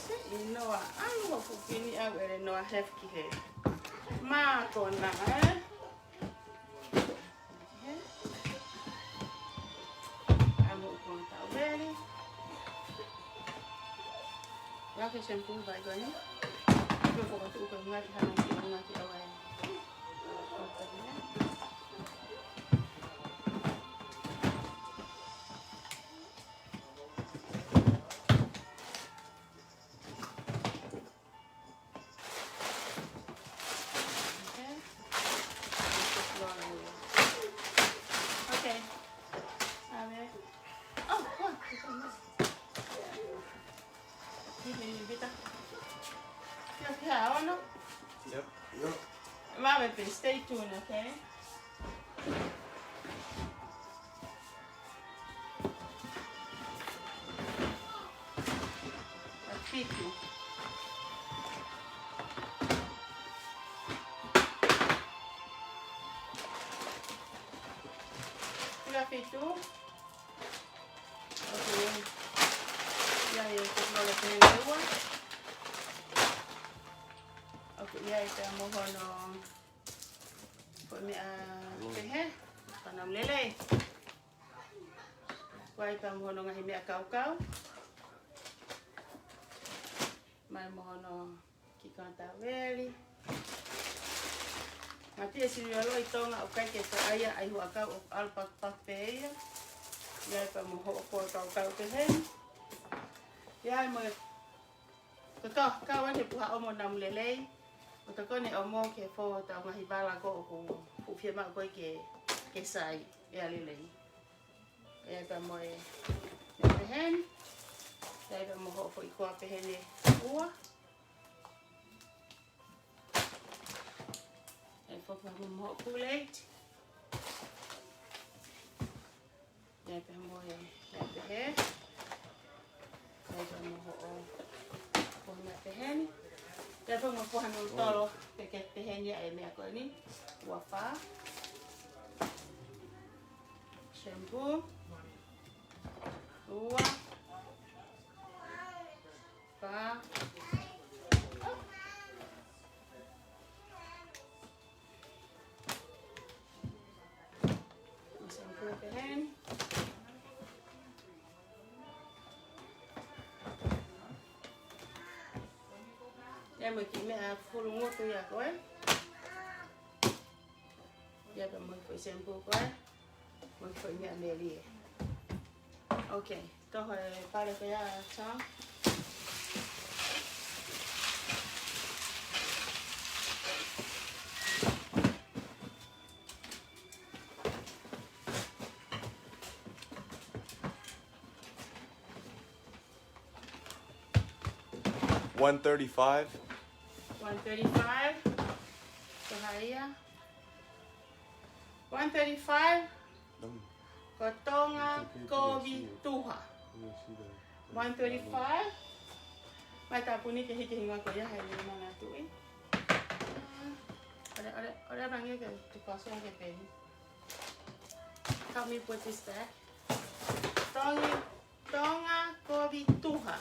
Siʻi Noa, ʻalu hoku pini ʻau Eleanor Hef ki he mākona, ē? Ka ke shampoo ʻa e vaʻe ko eni. Ko e fokotuʻu ko e ngati hano ki ngati ʻa e vaʻe. Okay. Okay. A ver. Oh, oh, Kiʻi pita. Kiʻi pita, ʻo no? Yep. Yep. Vave pē, stay tuned, okay? ʻA fitu. Kula fitu. ʻOku ʻi ai e kokololo pehē ua. ʻOku ʻi ai pea mo hono ko e meʻa pehē, ko e namu lelei. ʻOku ʻi ai pea mo hono ngaahi meʻa kaukau. Mai mo hono kiʻi konga taueli. Mati e siliolo ʻi Tonga ʻoku ʻikai ke fai ai ʻa e huʻakau, ʻoku ʻalu pakupaku pē ia. ʻI ai pea mo hoʻo koa kaukau pehē ni. ʻI ai mo e kotoa, kau ai ke puha ʻomo namu lelei. ʻO tokoni ʻomo ke fō ʻetau ngaahi vala ko ē ʻoku fuʻu fiemaʻu ko ē ke, ke sai, ʻea lelei. ʻI ai pea mo e meʻa pehē ni. ʻI ai pea mo hoʻo foʻi koa pehē ni ʻe ua. ʻI ai foki mo hoʻo Kool-Aid. ʻI ai pea mo e, ʻi ai pehē. ʻI ai pea mo hoʻo puha meʻa pehē ni. ʻI ai pea mo puha nulu tolo, peke pehē ni ʻa e meʻa ko eni. Ua fā. Shampoo. Ua. Fā. Shampoo pehē ni. ʻI ai mo e kiʻi meʻa fulu ngutu ia ko ē. ʻI ai pea mo e foʻi shampoo ko ē. Mo e foʻi meʻa melie. Okay, toho e pale ko ia, Tom. One thirty-five. One thirty-five. Ko hai ia? One thirty-five. Ko Tonga kovi tuha. One thirty-five. Mai tāpuni ke hiki hinga ko ia hai ni mana tui. Ore, ore, ore, rangi ke tu paso ke peni. Help me put this back. Tongi, Tonga kovi tuha.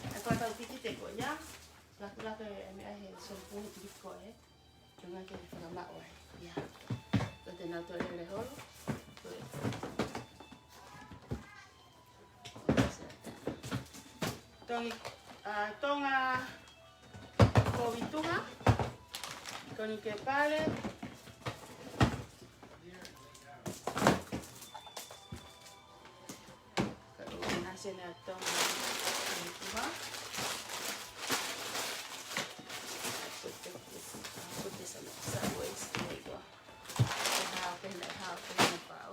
E kua tau piki te ko ia. Laku laku e meʻa he shampoo he piki ko e. Tunga ke fakamaʻu ai. Ia. Ko te nau tole le holo. Tongi, ʻa, Tonga kovi tuha. Koni ke pale. Ka ʻo nasi na Tonga kovi tuha. I put this, I put this on the sideways. There you go. Ke hao, ke ne hao, ke ne pao.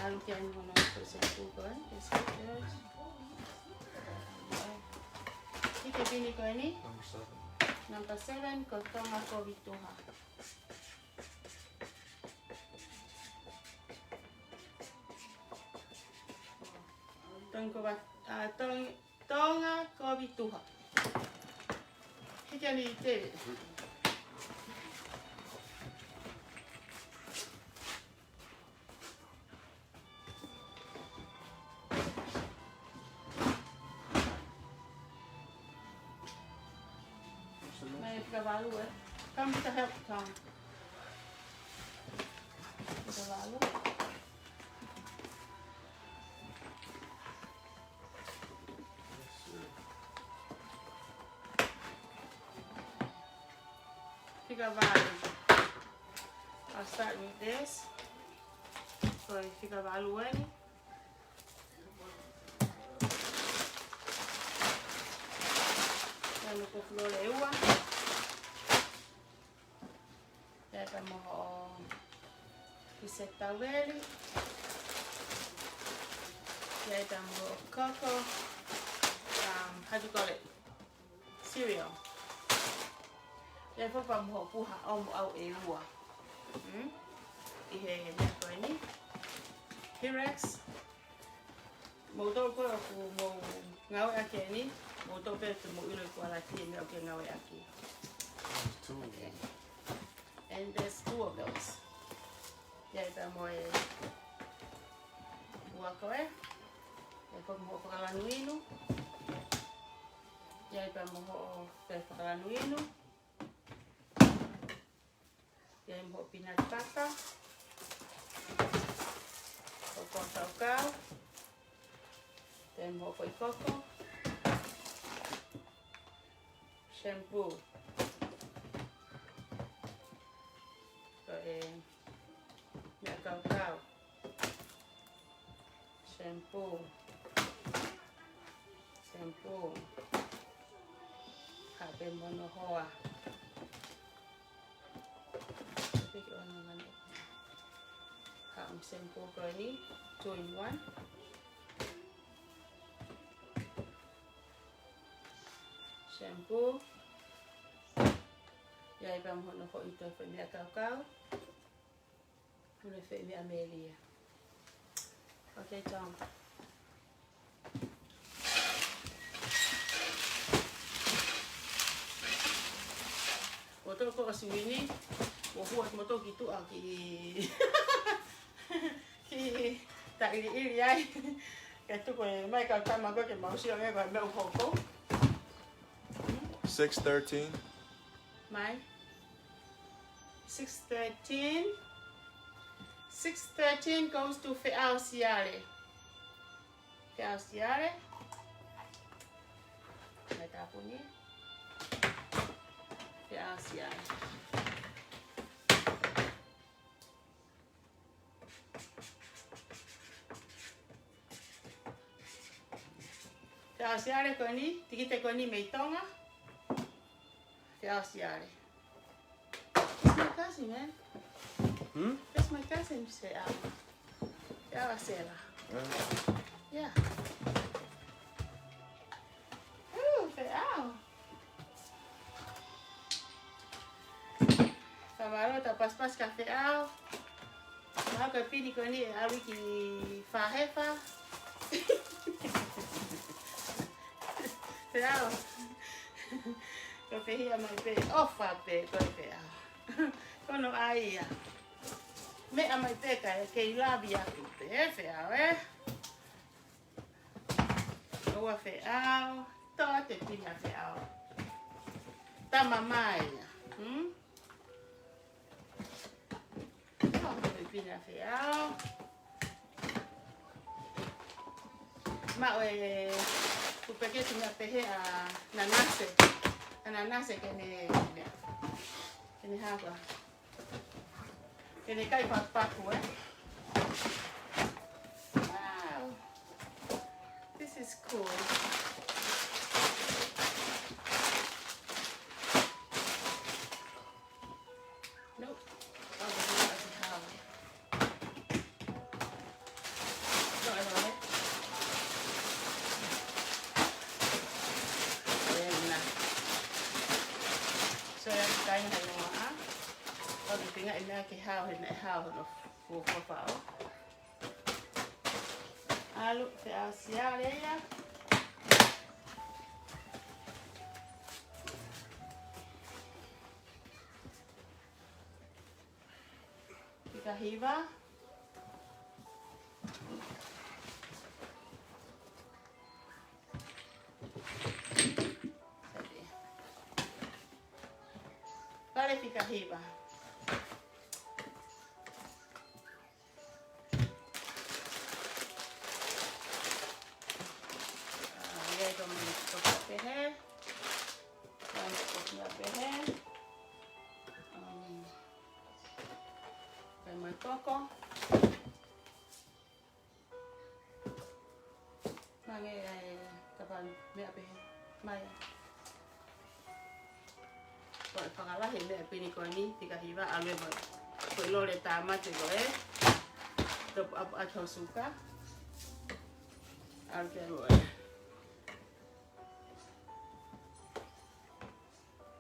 ʻAlu ke ʻai hono ko se kuka, ke se kuka. Ki he pini ko eni? Number seven. Number seven, ko Tonga kovi tuha. Tonga kovi, ʻa, Tonga, Tonga kovi tuha. Hiki ange Tēvita. Mai e fika valu, ē. Come with the help, Tom. Fika valu. Fika valu. I'll start with this. Ko e fika valu eni. Pea mo e kofulole ʻe ua. Pea pea mo hoʻo pise tauveli. Pea pea mo hoʻo koko. Um, how do you call it? Cereal. Pea pea mo hoʻo puha ʻomoʻau ʻe ua. Hmm? ʻI he meʻa ko eni. Pyrex. Mou tau ko ē ʻoku mou ngāueʻaki eni, mou tau pē ke mou ʻilo e kualiti e meʻa ʻoku ke ngāueʻaki. Two. Okay. And there's two of those. Pea pea mo e ua ko ē. Pea pea mo hoʻo fakalanu inu. Pea pea mo hoʻo pē fakalanu inu. Pea mo hoʻo peanut butter. Hoʻo kaukau. Pea mo hoʻo koʻi koko. Shampoo. Ko e meʻa kaukau. Shampoo. Shampoo. Haʻu pē mo hono hoa. Piki ʻo hono mane. Haʻu mo e shampoo ko eni, two in one. Shampoo. Pea pea mo hono hoa ʻi he foʻi meʻa kaukau. Hono foʻi meʻa melie. Okay, Tom. Mou tau ko ʻosi wini, mou hua mou tau ki tuʻa ki, ki taʻiliʻili ai. Ke tuku e mai kau tama ko ē ke mau sio ange ko e meʻa ʻoku hoko. Six thirteen. Mai. Six thirteen. Six thirteen goes to Feʻao Siale. Feʻao Siale. Mai tāpuni. Feʻao Siale. Feʻao Siale ko eni, tikite ko eni mei Tonga. Feʻao Siale. That's my cousin, man. Hmm? That's my cousin, Feʻao. Feʻao Sela. Yeah. Yeah. Ooh, Feʻao. Fakamālō atu paspas kia Feʻao. Mahalo ko e pini ko eni ʻe ʻalu ki Fahefa. Feʻao. Ko e pehē mai pē, ʻofa pē, ko e Feʻao. Ko hono ʻai ia. Meʻa mai pē ka ke ilavi atu pē, ē Feʻao, ē? ʻOua Feʻao, tō atu e pini ʻa Feʻao. Tama mai ia. Hmm? Tō atu e pini ʻa Feʻao. Maʻu e kupeketi meʻa pehē ʻa Nanase. ʻA Nanase ke ne, ke ne hapa. Ke ne kai pakupaku, ē? Wow. This is cool. Nope. Oh, the door doesn't have it. No, I don't know. Ē, na. So, ʻe ʻikai ha ingoa, ʻa? ʻOku ʻikai ke hao, he naʻe hao hono fuofua pao. ʻAlu, Feʻao Siale ia. Fika hiva. Vale fika hiva. ʻA ia, ʻe tau mani kofi pehē. Tau mani kofi pehē. Meʻa pehē mai. Ko e fakalahi e meʻa pini ko eni, fika hiva, ʻalu ē mo e, ko e lole tāmate ko ē. Top up atu ho suka. ʻAlu pē mo e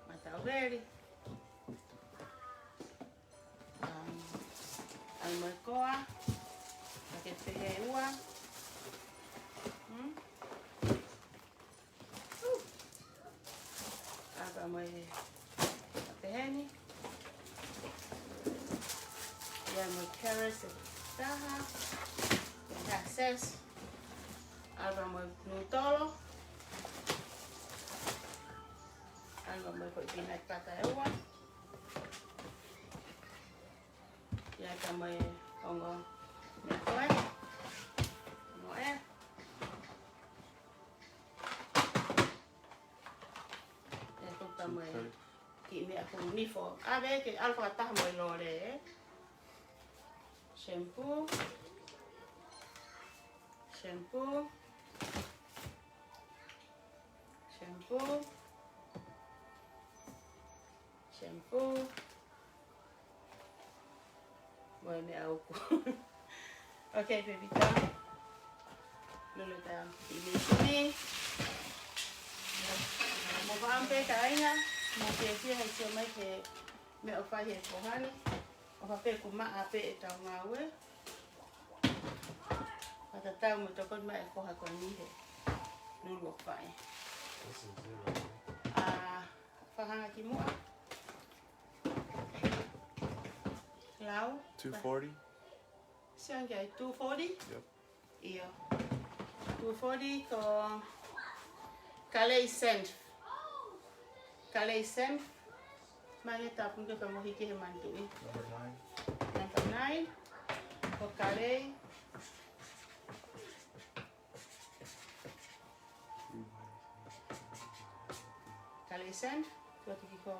mataveli. Um, ʻalu mo e koa. Ka ke pehē ua. Hmm? Uh. ʻAlu mo e pehē ni. ʻAlu mo e carrots ʻe taha. Taha sesi. ʻAlu mo e nūtolo. ʻAlu mo e ko e peanut butter ʻe ua. ʻAlu mo e ongo meʻa ko ē. Mo e. ʻAlu mo e kiʻi meʻa ko e nifo. ʻAve ke ʻalu fakataha mo e lole, ē. Shampoo. Shampoo. Shampoo. Shampoo. Mo e meʻa uku. Okay, baby doll. Lolo ta i mei sini. Mo faʻam pē kāinga. Mo fiefia he sio mai he meʻa ʻoku fai he foha ni. ʻOfa pē kuo maʻa pē ʻetau ngāue. Fakatatau mo e tokoni mai e foha ko eni he lulu ʻoku fai. This is zero, right? ʻA, fakahanga ki muʻa. Lau. Two forty? Siʻi ange ai two forty? Yep. ʻIo. Two forty ko Kalei Senf. Kalei Senf. Mai e tāpuni ke ka mo hiki he manatuʻi. Number nine. Number nine. Ko Kalei. Kalei Senf. Ko tiki ko.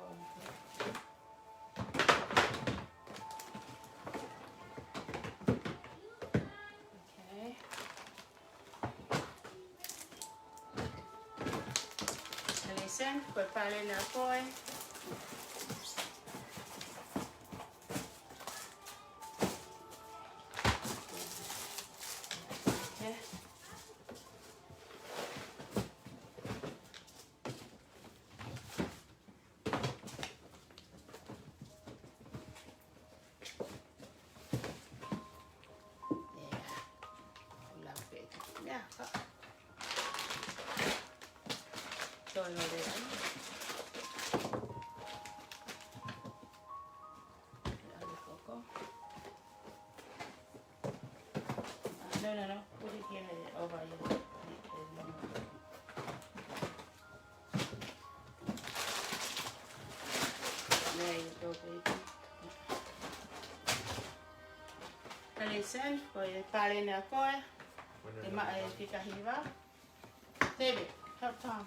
Okay. Kalei Senf, ko e palena ko ē. Okay. ʻIa. Lau pē. ʻIa, ka. Toi lole ai. ʻIa, ʻalu koko. No, no, no. Put it here, over here. There you go, baby. Kalei Senf, ko e palena ko ē. Te maʻa e fika hiva. David, help Tom.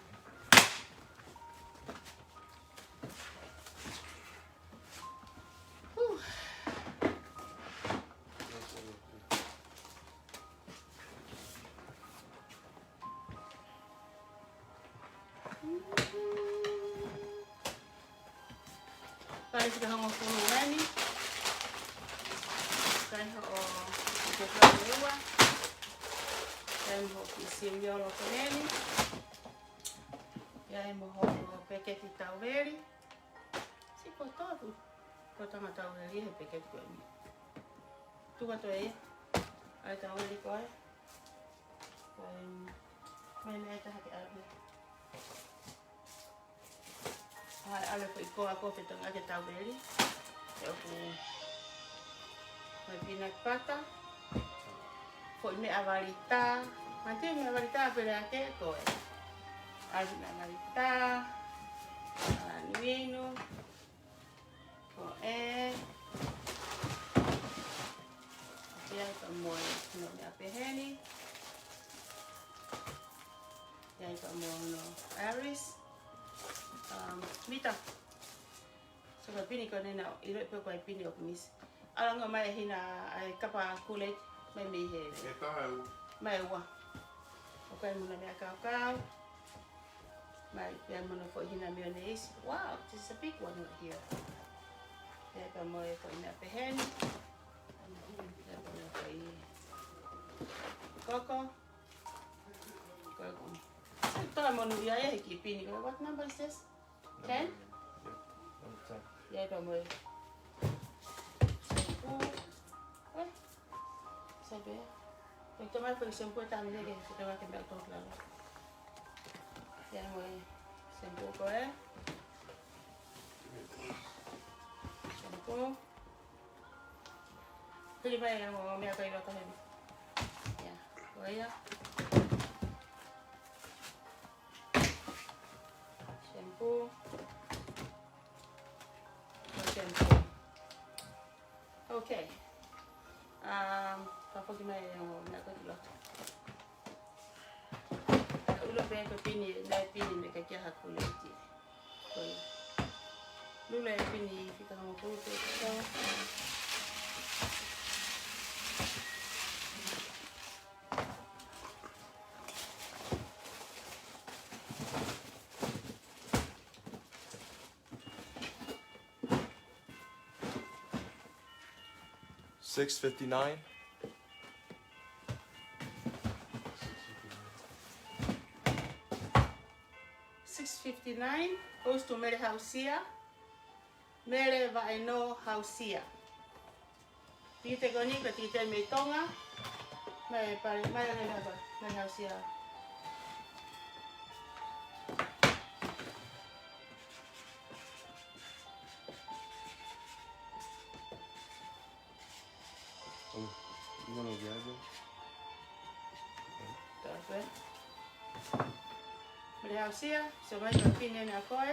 Whew. Pale fika hongofulu eni. Kai hoʻo, ko e pale ua. Kai mo hoʻo kiʻi semiolo ko eni. ʻIa mo hoʻo peketi tauveli. Siʻi ko e toʻu. Ko e tama tauveli he peketi ko eni. Tuka toe. ʻAi tauveli ko ē. Ko e, mai mai taha ke ʻave. ʻAi, ʻalu ko e koa ko e tangata tauveli. ʻE ʻoku. Mai peanut butter. Ko e meʻa valita. Mate meʻa valita pele ake ko ē. ʻAlu meʻa valita. ʻAlu inu. Ko ē. ʻIa ka mo e, no meʻa pehē ni. ʻIa ka mo no iris. Um, mita. So ka pini ko ē naʻa ʻilo pē ko e pini ʻoku misi. ʻAlu ange mai hina ʻa e kapa kulei mai mei he. E taha ua. Mai ua. ʻOku ʻi ai mo na meʻa kaukau. Mai, pea mo hono foʻi hina mayonnaise. Wow, this is a big one right here. Pea pea mo e foʻi meʻa pehē ni. Pea pea mo e foʻi koko. Koko. Sai, tala mo nu ia e he kiʻi pini. What number is this? Ten? Yep, number ten. Ia, pea mo e shampoo. Oi. Sai pē. Pea tau mai foʻi shampoo ʻe taha mei heni ke tau ke meʻa ʻoku tau ki lalo. Ia mo e shampoo ko ē. Shampoo. Hili mai e ongo meʻa ko ē ʻi loto heni. Ia, ko ia. Shampoo. Ko e shampoo. Okay. Um, ka foki mai e ongo meʻa ko ē ʻi loto. Ulo pē ko e pini, naʻe pini me ka kia haku leti. Ko ia. Lula e pini fika hongofulu pē. Six fifty-nine. Six fifty-nine goes to Mele Hausia. Mele Vaʻenō Hausia. Tikite ko eni ko e tikite mei Tonga. Mai pale, mai ange na ko, mai Hausia. Oh, you wanna grab it? Tape. Mele Hausia, so mai ka pini ʻa koe.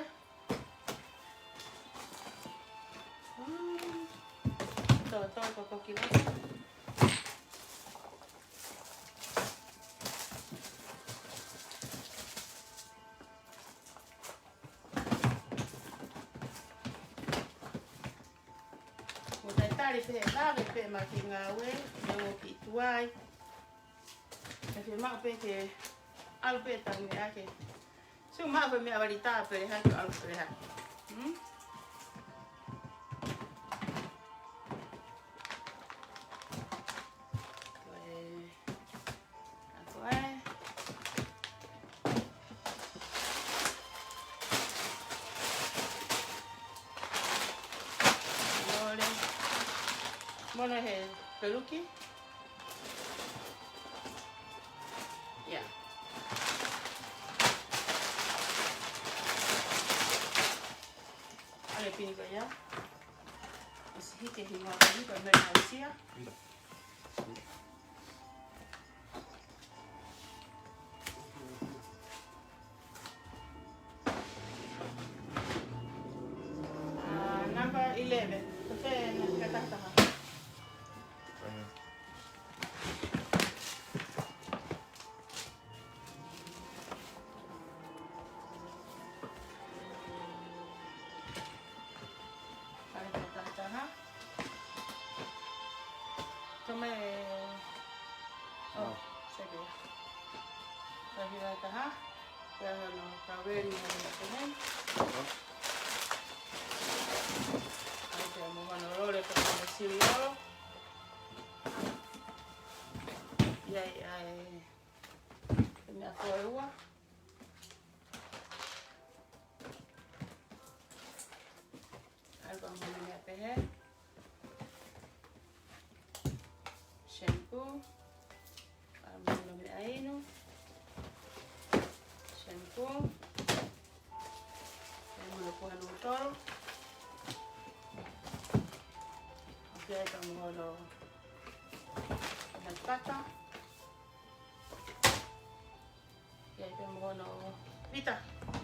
Hmm. Tō, tō, ko, ko kilo. Mo tai tali pē he vave pē ma ki ngāue, ʻio ki tuai. Ka fiemaʻu pē ke ʻalu pē tau meʻa ke. Sio maʻu pē meʻa vali tā pē ha ke ʻalu pē ha. Hmm? Ko e, ʻa ko ē. Lole. Mo hono he peluki. Ia. ʻAlu e pini ko ia. ʻOsi hiki e hingoa ko eni ko Mele Hausia. Ah, number eleven. Ko e fē na ka tahataha. Fale ka tahataha. Tome. Oh, oh, sai pē. Fale ka taha. Pea hono kaveli mo hono tene. Oh. ʻAi pē mo hono lole ko hono siliolo. ʻIo, ʻio, ʻio. Ko e meʻa ko ē ua. ʻAlu pē mo hono meʻa pehē. Shampoo. ʻAlu mo hono meʻa inu. Shampoo. ʻAlu mo hono puha nūtolo. ʻOku ʻai pē mo hono peanut butter. ʻIo, ʻai pē mo hono pita.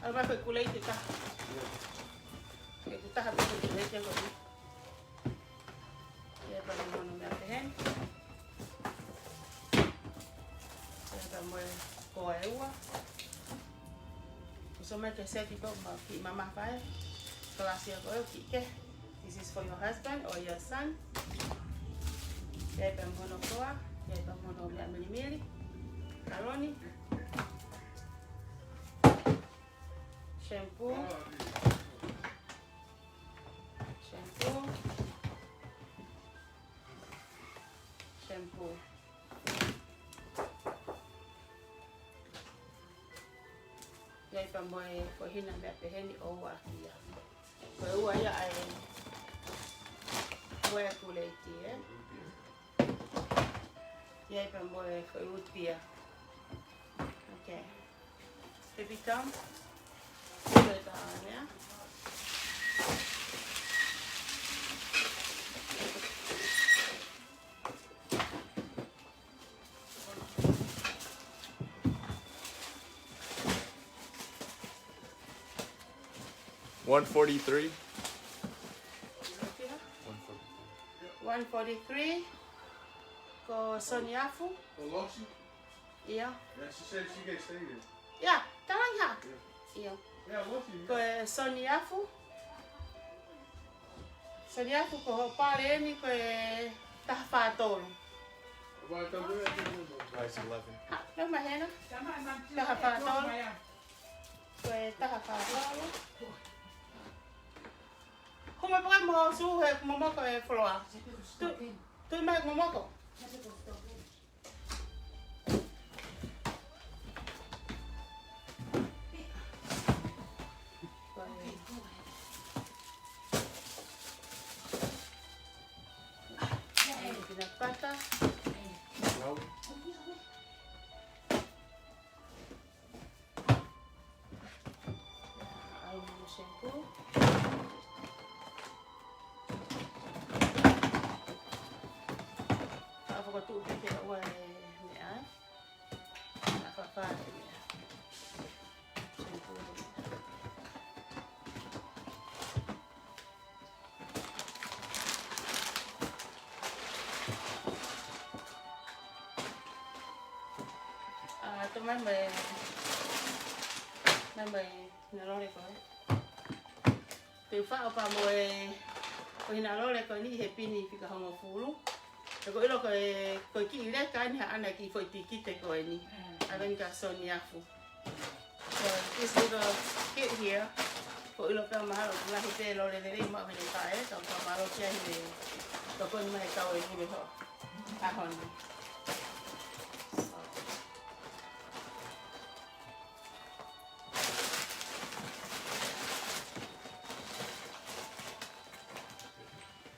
ʻAlu mai ko e kuleiti ʻe taha. ʻIo, ʻoku taha pē ko e kuleiti ko ē. ʻIo, ʻai pē mo hono meʻa pehē ni. ʻIo, ʻai pē mo e koa ʻe ua. ʻOsi mai ke seti ko ma ki mama fai. Kalasi ko ē ki ke. This is for your husband or your son. ʻIo, ʻai pē mo hono koa, ʻio, ʻai pē mo hono meʻa milimili. Kaloni. Shampoo. Shampoo. Shampoo. ʻI ai pea mo e foʻi hina meʻa pehē ni ʻoku ʻoatu ia. Ko e ua ia ʻa e ua e kuleiti, ē? ʻI ai pea mo e foʻi root beer. Okay. Pepitang. Ko e tā meʻa. One forty-three. One forty-three. One forty-three. Ko Soniafu. Ko Losi. ʻIo. Yeah, she said she can stay there. Yeah, talangi hā. Yeah. ʻIo. Yeah, Losi, yeah. Ko e Soniafu. Soniafu ko hoʻo pale eni ko e taha fā tolu. Taha fā tolu, yeah, yeah, yeah. Size eleven. Ha, leo mahena. Taha fā tolu. Ko e taha fā tolu. Huma paka mo su he momoko e foloa. Tu, tu mai momoko. Peanut butter. ʻAlu mo e shampoo. Ka fakatuʻu pē ke ua e meʻa. Naʻa fafā e meʻa. Shampoo. ʻA, tō mai mai, mai mai, hina lole ko ē. Te u faʻo pea mo e, ko e hina lole ko eni he pini fika hongofulu. He ko e ʻilo ko e, ko e kiʻi leka eni haʻana kiʻi foʻi tikite ko eni. ʻA eni kia Soniafu. So this little kit here, ko e ʻilo pea mahalo ʻoku lahi pē lole lelei maʻu he leka ē, ka ʻoku ou fakamālō ki ai he tokoni mai kau e ngule ho. ʻAho ni.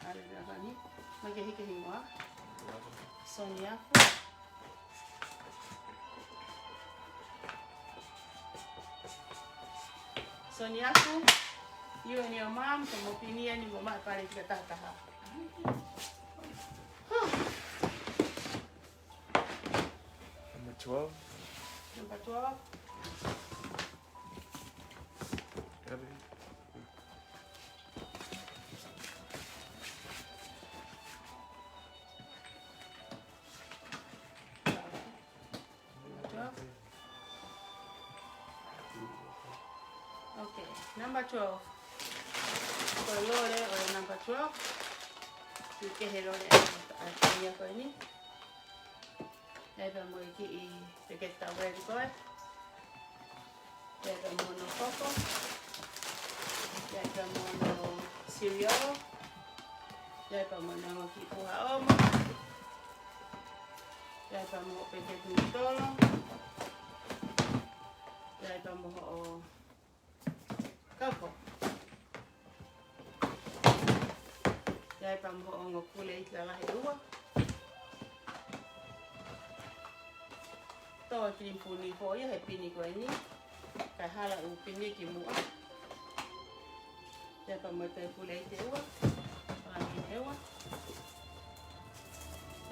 ʻAlu ia ʻaho ni. Mai ke hiki hingoa. Soniafu. Soniafu, you and your mom, ko mo pini eni mo maʻu pale fika taha taha. Number twelve. Number twelve. Got it. Okay, number twelve. Ko e lole ʻo e number twelve. Kiʻi kehe lole ʻa e, ʻa e, ʻa e ko eni. ʻI ai pea mo e kiʻi peketi taueli ko ē. ʻI ai pea mo hono koko. ʻI ai pea mo hono cereal. ʻI ai pea mo hono kiʻi puha ʻomo. ʻI ai pea mo hoʻo peketi nutolo. ʻI ai pea mo hoʻo kauko. ʻI ai pea mo hoʻo ongo kuleiti lalahi ʻe ua. Tō e pini puni foʻi ia he pini ko eni. Kae hala ʻū pini ki muʻa. ʻI ai pea mo e kuleiti ʻe ua. Palani ʻe ua.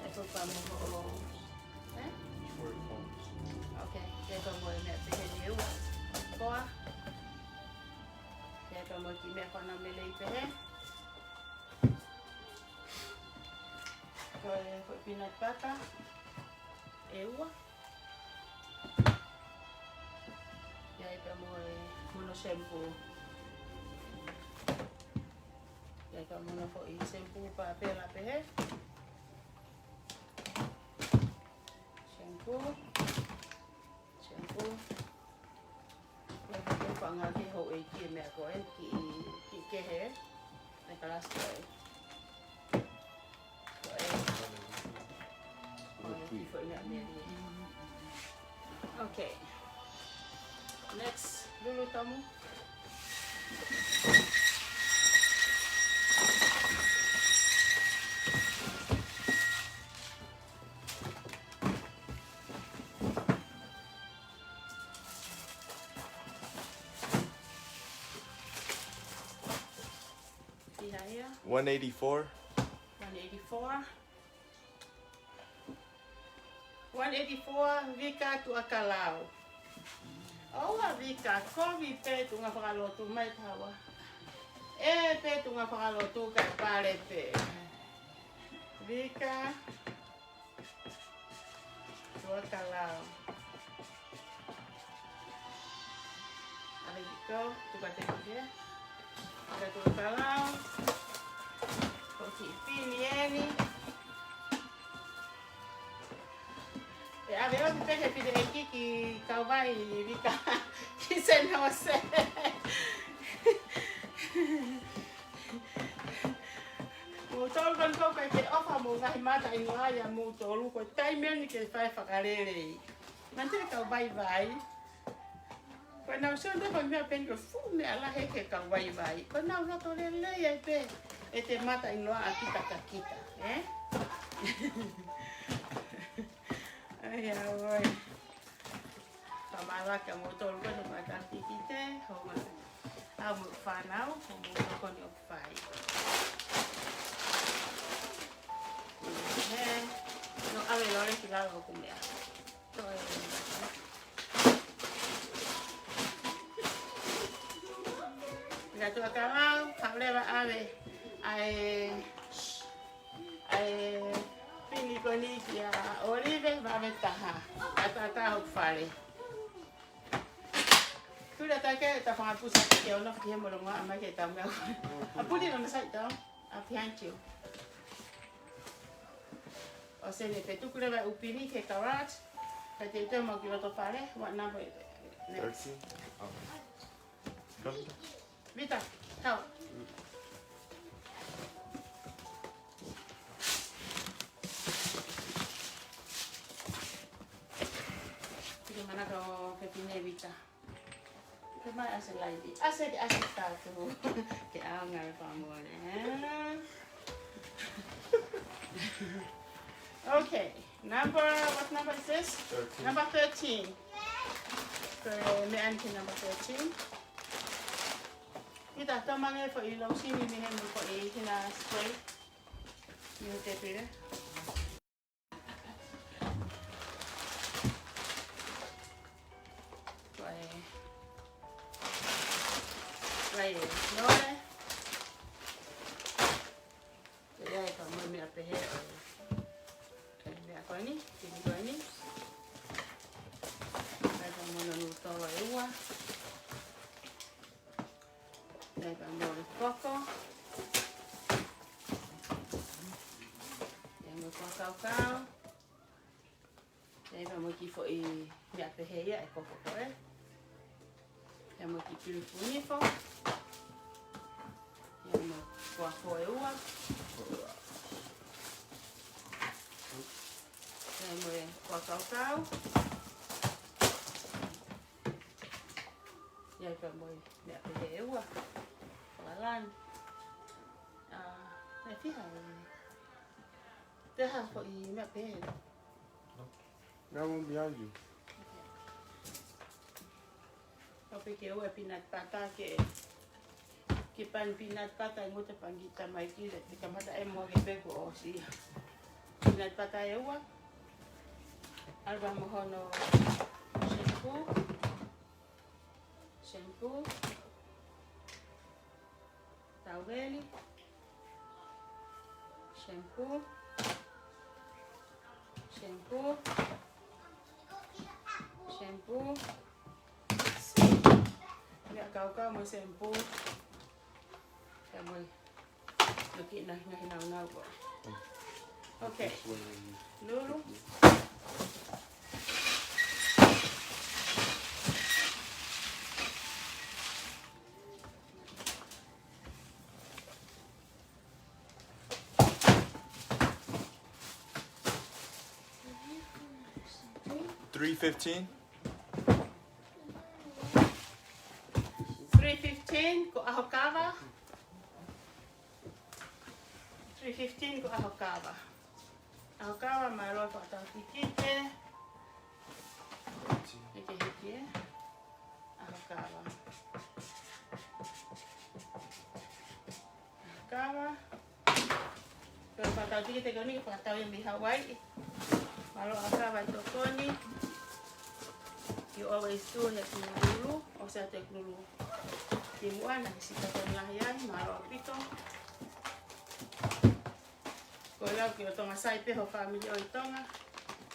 ʻI ai pea mo hoʻo, ē? Okay, ʻi ai pea mo e meʻa pehē ni ʻe ua. Koa. ʻI ai pea mo e kiʻi meʻa ko ena meʻa lelei pehē. Ko e, ko e peanut butter ʻe ua. ʻI ai pea mo e, mo hono shampoo. ʻI ai pea mo hono foʻi shampoo pāpela pehē. Shampoo. Shampoo. ʻI ai pea mo e fanga ke hou e Kiʻi meʻa ko ē, kiʻi, kiʻi kehe, ʻa e kalasi ko ē. Ko ē. Ko e kiʻi foʻi meʻa melie. Okay. Next, Lulu Tomu. Fiha ia? One eighty-four. One eighty-four. One eighty-four, Vika Tuʻakalau. ʻOua Vika, kovi pē tuʻunga fakalotu mai taua. ʻE pē tuʻunga fakalotu kae pale pē. Vika Tuʻakalau. ʻAve Vika, tuka te kuke. Vika Tuʻakalau. Ko e kiʻi pini eni. ʻE ʻave ʻo pehē pē ʻe kiki kauvai Vika ki San Jose. Moutolu ko eni ʻoku ʻikai ke ʻofa mo e ngaahi mata ʻi Nuʻu Sila, moutolu ko e taimi eni ke fai fakalelei. Mate kau vaivai. Ko ʻenau sio ʻo fai meʻa pehē ko e fuʻu meʻa lahi ke kau vaivai. Ko ʻenau loto lelei ai pē ʻete mata ʻi Nuʻu Sila kita ka kita, ē? ʻAi, ʻauē. Fakamālō kia moutolu ko eni ʻoku mata kikite, hounga. ʻA mo e fānau, ko moutolu ko eni ʻoku fai. ʻE, no ʻave lole ki lalo hoku meʻa. Toe. Vika Tuʻakalau, haʻu leva ʻave ʻa e, ʻa e pini ko eni kia ʻOlive, vave taha. ʻAtaʻatā hoku fale. Tuli atu ke ta fanga pusa ke ono ki he molonga ʻa mai ke ta meʻa. ʻA puli no masai tau. ʻA behind you. ʻOsi eni pē tuku leva e ʻū pini ki he garage. Kae teuteu mai ki loto fale, what number is it? Next. Thirteen? Oh. Come. Vita, tau. Pili manako ke pine Vita. Ke mai ʻasi laivi. ʻAsi, ʻasi kātu. Ke ʻaonga e fāmole, ē? Okay. Number, what number is this? Thirteen. Number thirteen. Ko e meʻa eni ki he number thirteen. Kita tau mai e foʻi lotion mei heni mo e foʻi hina spray. Mei he tēpile. Ko e, ko e lole. Ko ia e ka mo e meʻa pehē ʻo e, e meʻa ko eni, pini ko eni. Ko ia e ka mo e nonutolo ʻe ua. Ko ia e ka mo e koko. Ko ia mo e kuakaukau. Ko ia mo e kiʻi foʻi meʻa pehē ia e koko ko ē. Ko ia mo e kiʻi pili funifo. Ko ia mo e kuafo ʻe ua. Ko ia mo e kuakaukau. Ko ia mo e meʻa pehē ʻe ua. Ko e lani. ʻA, meʻa fiha ē. Te ha foʻi meʻa pehē. That one behind you. Okay. Kapau ke ʻoua e peanut butter ke, ke pani peanut butter ʻi muʻa te pani ki tamai ki le, te kamata e moa ke pe ko ʻosi. Peanut butter ʻe ua. ʻAlu mo hono shampoo. Shampoo. Tauveli. Shampoo. Shampoo. Shampoo. Meʻa kaukau mo e shampoo. Ka mo e. Naʻa ke na, na, na, na, ko. Okay. Lulu. Three fifteen. Three fifteen, ko ʻAhokava. Three fifteen, ko ʻAhokava. ʻAhokava, mālō e fakatautikite. Hiki, hiki, ē. ʻAhokava. ʻAhokava. Ko e fakatautikite ko eni, fakatau ia mei Hawaiʻi. Mālō ʻAhokava e tokoni. You always do, he kululu, ʻosi ʻa e kululu. Kimuʻa naʻe siʻi tokoni lahi ai, mālō ʻaupito. Ko e lau ki ʻo Tonga Sā pē ho fāmili ʻo e Tonga.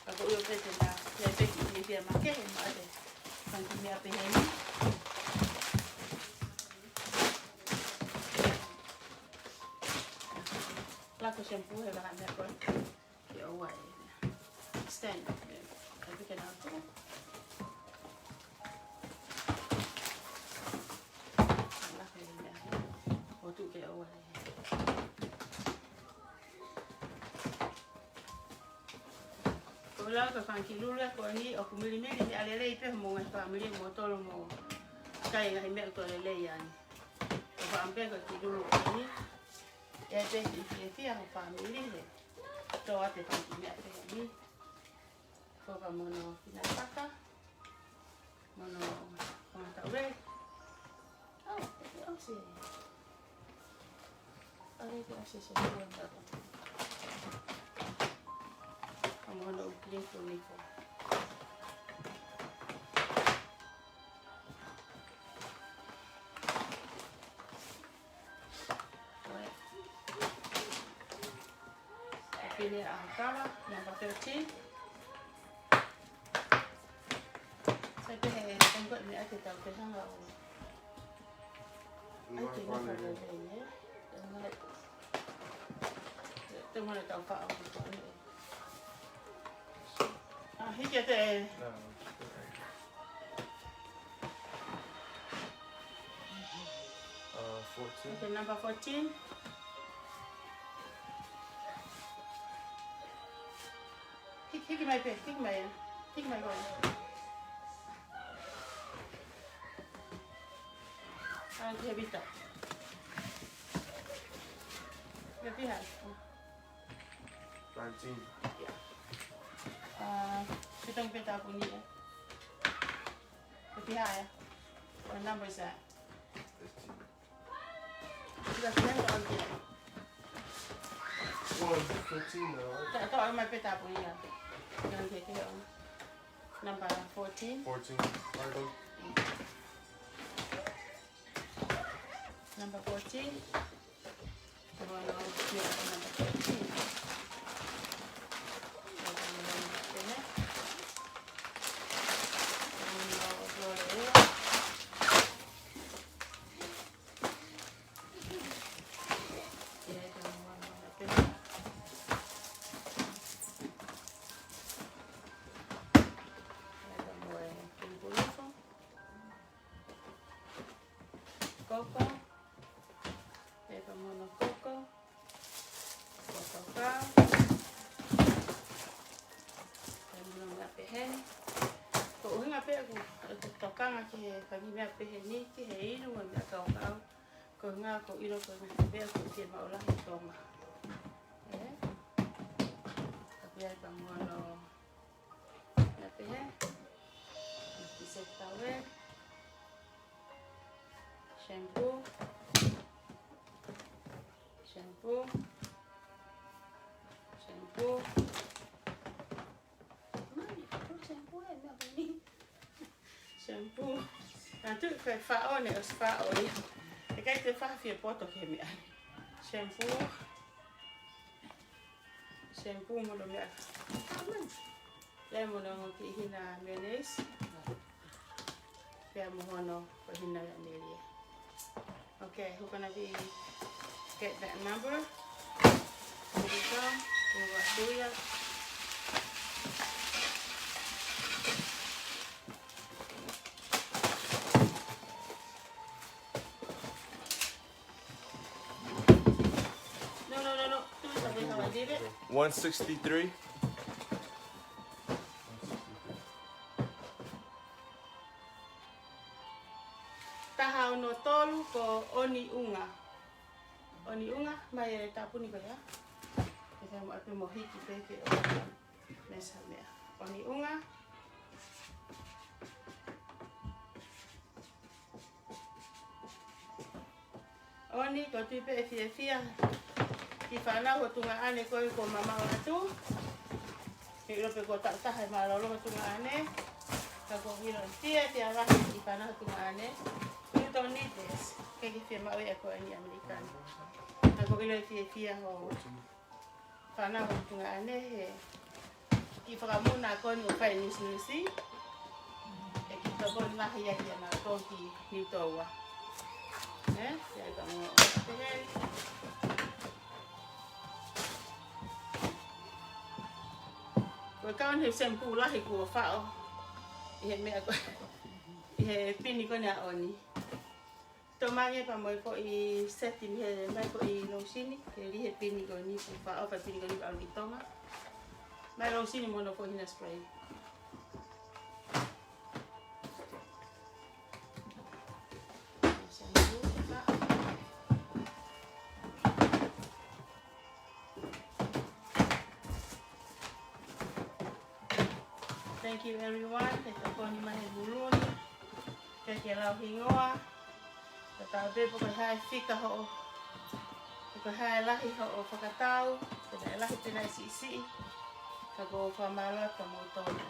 Ka ko ʻio pē te na, ia pē ki ia pē ma ke, he ma te. Fanga kiʻi meʻa pehē ni. Laka shampoo he vaha meʻa ko ē. Ke ʻoua ʻe. Stand. Ka pika na tu. Laka e meʻa. ʻO tu ke ʻoua ʻe. Ko e lau ka fanga kiʻi lulu ko eni ʻoku milimili meʻa lelei pē mo e fāmili mo tolo mo kai ngaahi meʻa ʻoku toe lelei ai. Ko e fanga pē ko e kiʻi lulu ko eni. ʻE te ki, ki, ki ho fāmili he. Tō atu e fanga kiʻi meʻa pehē ni. Ko ka mono pina paka. Mono fanga tau e. Oh, ʻosi. ʻAlu ke ʻosi se kua tau. Ka mono ukile ko ni ko. Pine ʻAhokava, number thirteen. Sai pē he, he ko e meʻa ke tau pehē hanga ʻo. Ai, ke ngā fale, ē. Te mole tau faʻo ki ko ē. Ah, hiki atu e. No, it's all right. Uh, fourteen. Okay, number fourteen. Hiki, hiki mai pē, hiki mai. Hiki mai ko ē. Ah, ke vita. Ke piha. Nineteen. Yeah. Uh, ke tau pē tāpuni, ē. Ke piha, ē. What number is that? Fifteen. Is that correct or uncorrect? Well, fifteen now, right? Ta, ta, ʻomai pē tāpuni, ē. Ke, ke, ke, um, number fourteen. Fourteen. Right on. Number fourteen. Number fourteen. Koko. Pepa mono koko. Koko kau. Pea mono meʻa pehē ni. Ko e ʻuhinga pē ʻoku, ʻoku tokanga ki he fanga kiʻi meʻa pehē ni, ki he inu mo e meʻa kaukau. Ko e ʻuhinga ko e inu ko e meʻa pehē ʻoku ke maʻu lahi ʻi Tonga. Ē? Ka pea ai pea mono meʻa pehē. Ki se tau ē. Shampoo. Shampoo. Shampoo. Mami, ko shampoo ē, meʻa ko eni. Shampoo. Naʻa tuʻu ko e faʻo ne ʻosi faʻo ia. ʻE ʻikai te faʻo fie poto ke meʻa. Shampoo. Shampoo mo hono meʻa. Lemon. Lemon ʻo kiʻi hina mayonnaise. Pea mo hono ko e hina melie. Okay, who gonna be get that number? Here we go. We'll do it. No, no, no, no. One sixty-three. Taha ono tolu ko ʻOniʻunga. ʻOniʻunga, mai e tāpuni ko ia. Ke sai mo atu mo hiki pē ke ʻo mesa mea. ʻOniʻunga. ʻOni, ʻoku ou tui pē ʻe fiefia kiʻi fānau ho tuongaʻane ko ē kuo mamaʻo atu. Ke ʻilo pē kuo taʻu taha e mālōlō ho tuongaʻane. Ka ʻoku ou ʻilo ʻe fiefia lahi kiʻi fānau ho tuongaʻane. You don't need this. ʻIkai ke fiemaʻu ia ko eni ʻi ʻAmelika ni. Ka ʻoku ou ʻilo ʻe fiefia ho fānau ho tuongaʻane he kiʻi fakamuʻomuʻa ko eni ʻoku fai ʻi Nusinusi. ʻE kiʻi tokoni lahi ia kia nautolu ki Niutōua. Ē? Ia ka mo pehē. Ko e kau ni he shampoo lahi kuo faʻo ʻi he meʻa ko, ʻi he pini ko eni ʻa ʻOni. Tō mai pea mo e foʻi seti mei he, mai foʻi lotion, ke lī he pini ko eni kuo faʻo, fai pini ko eni ʻalu ki Tonga. Mai lotion mo hono foʻi hina spray. Thank you everyone. He tokoni mai he guluni. Ke ke lau hingoa. Ka tau pē pe ko e hā e fika hoʻo, pe ko e hā e lahi hoʻo fakatau, pe ko e lahi pe naʻe siʻisiʻi. Ka ʻoku ou fakamālō atu mo tōna.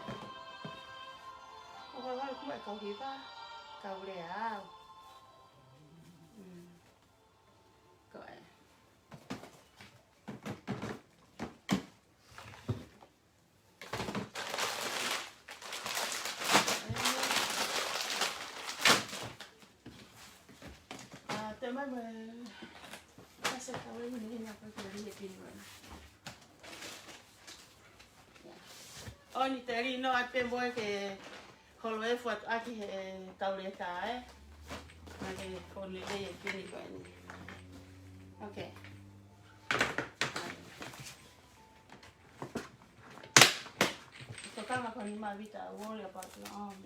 ʻO holo holo kuma e kau hiva, kau lea au. Mm. Ko e. ʻA, te mai mai. Kasi ka wai mene hina ka kua ni he pini mai. ʻOni te lī noa pē mo e ke holo e fuat ʻaki he tauleka ē. Mai ke fonu lelei e pini ko eni. Okay. Tokanga ko eni ma vita a worry about your own.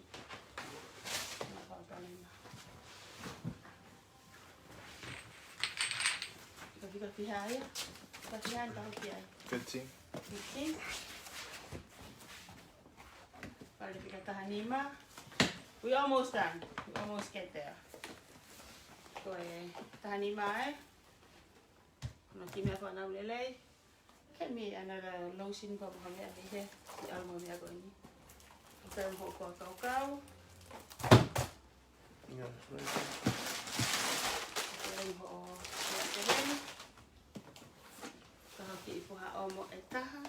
About your own. Ka fika fiha ia. Ka fiha ia ka hoki ai. Fifteen. Fifteen. Pale fika taha nima. We almost done. We almost get there. Ko e taha nima ē. Ko e kiʻi meʻa fānau lelei. Ke mei another lotion ko ha meʻa mei he, ki ʻalu mo e meʻa ko eni. Ko e mo hoʻo kaukau. Yeah, that's right. Ko e mo hoʻo meʻa ko eni. Ka hoki i puha o mo e taha.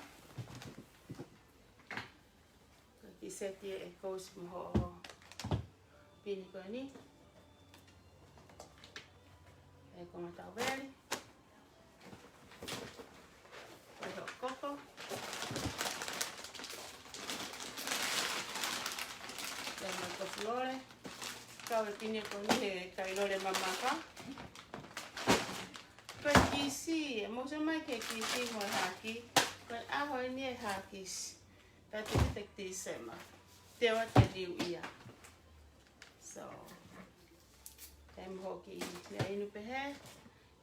Ko e kiʻi seti ē ʻe kousi mo hoʻo pini ko eni. E ko e ngata veli. Ko e hoʻo koko. Ko e ngata flore. Kau e pini ko eni he kai lole mamaka. Ko e kisi, e mou sio mai ki he kisi mo e haki. Ko e ʻaho eni e haki. Tatau te Tīsema. Te o te New Year. So, ʻe mo hoki meʻa inu pehē.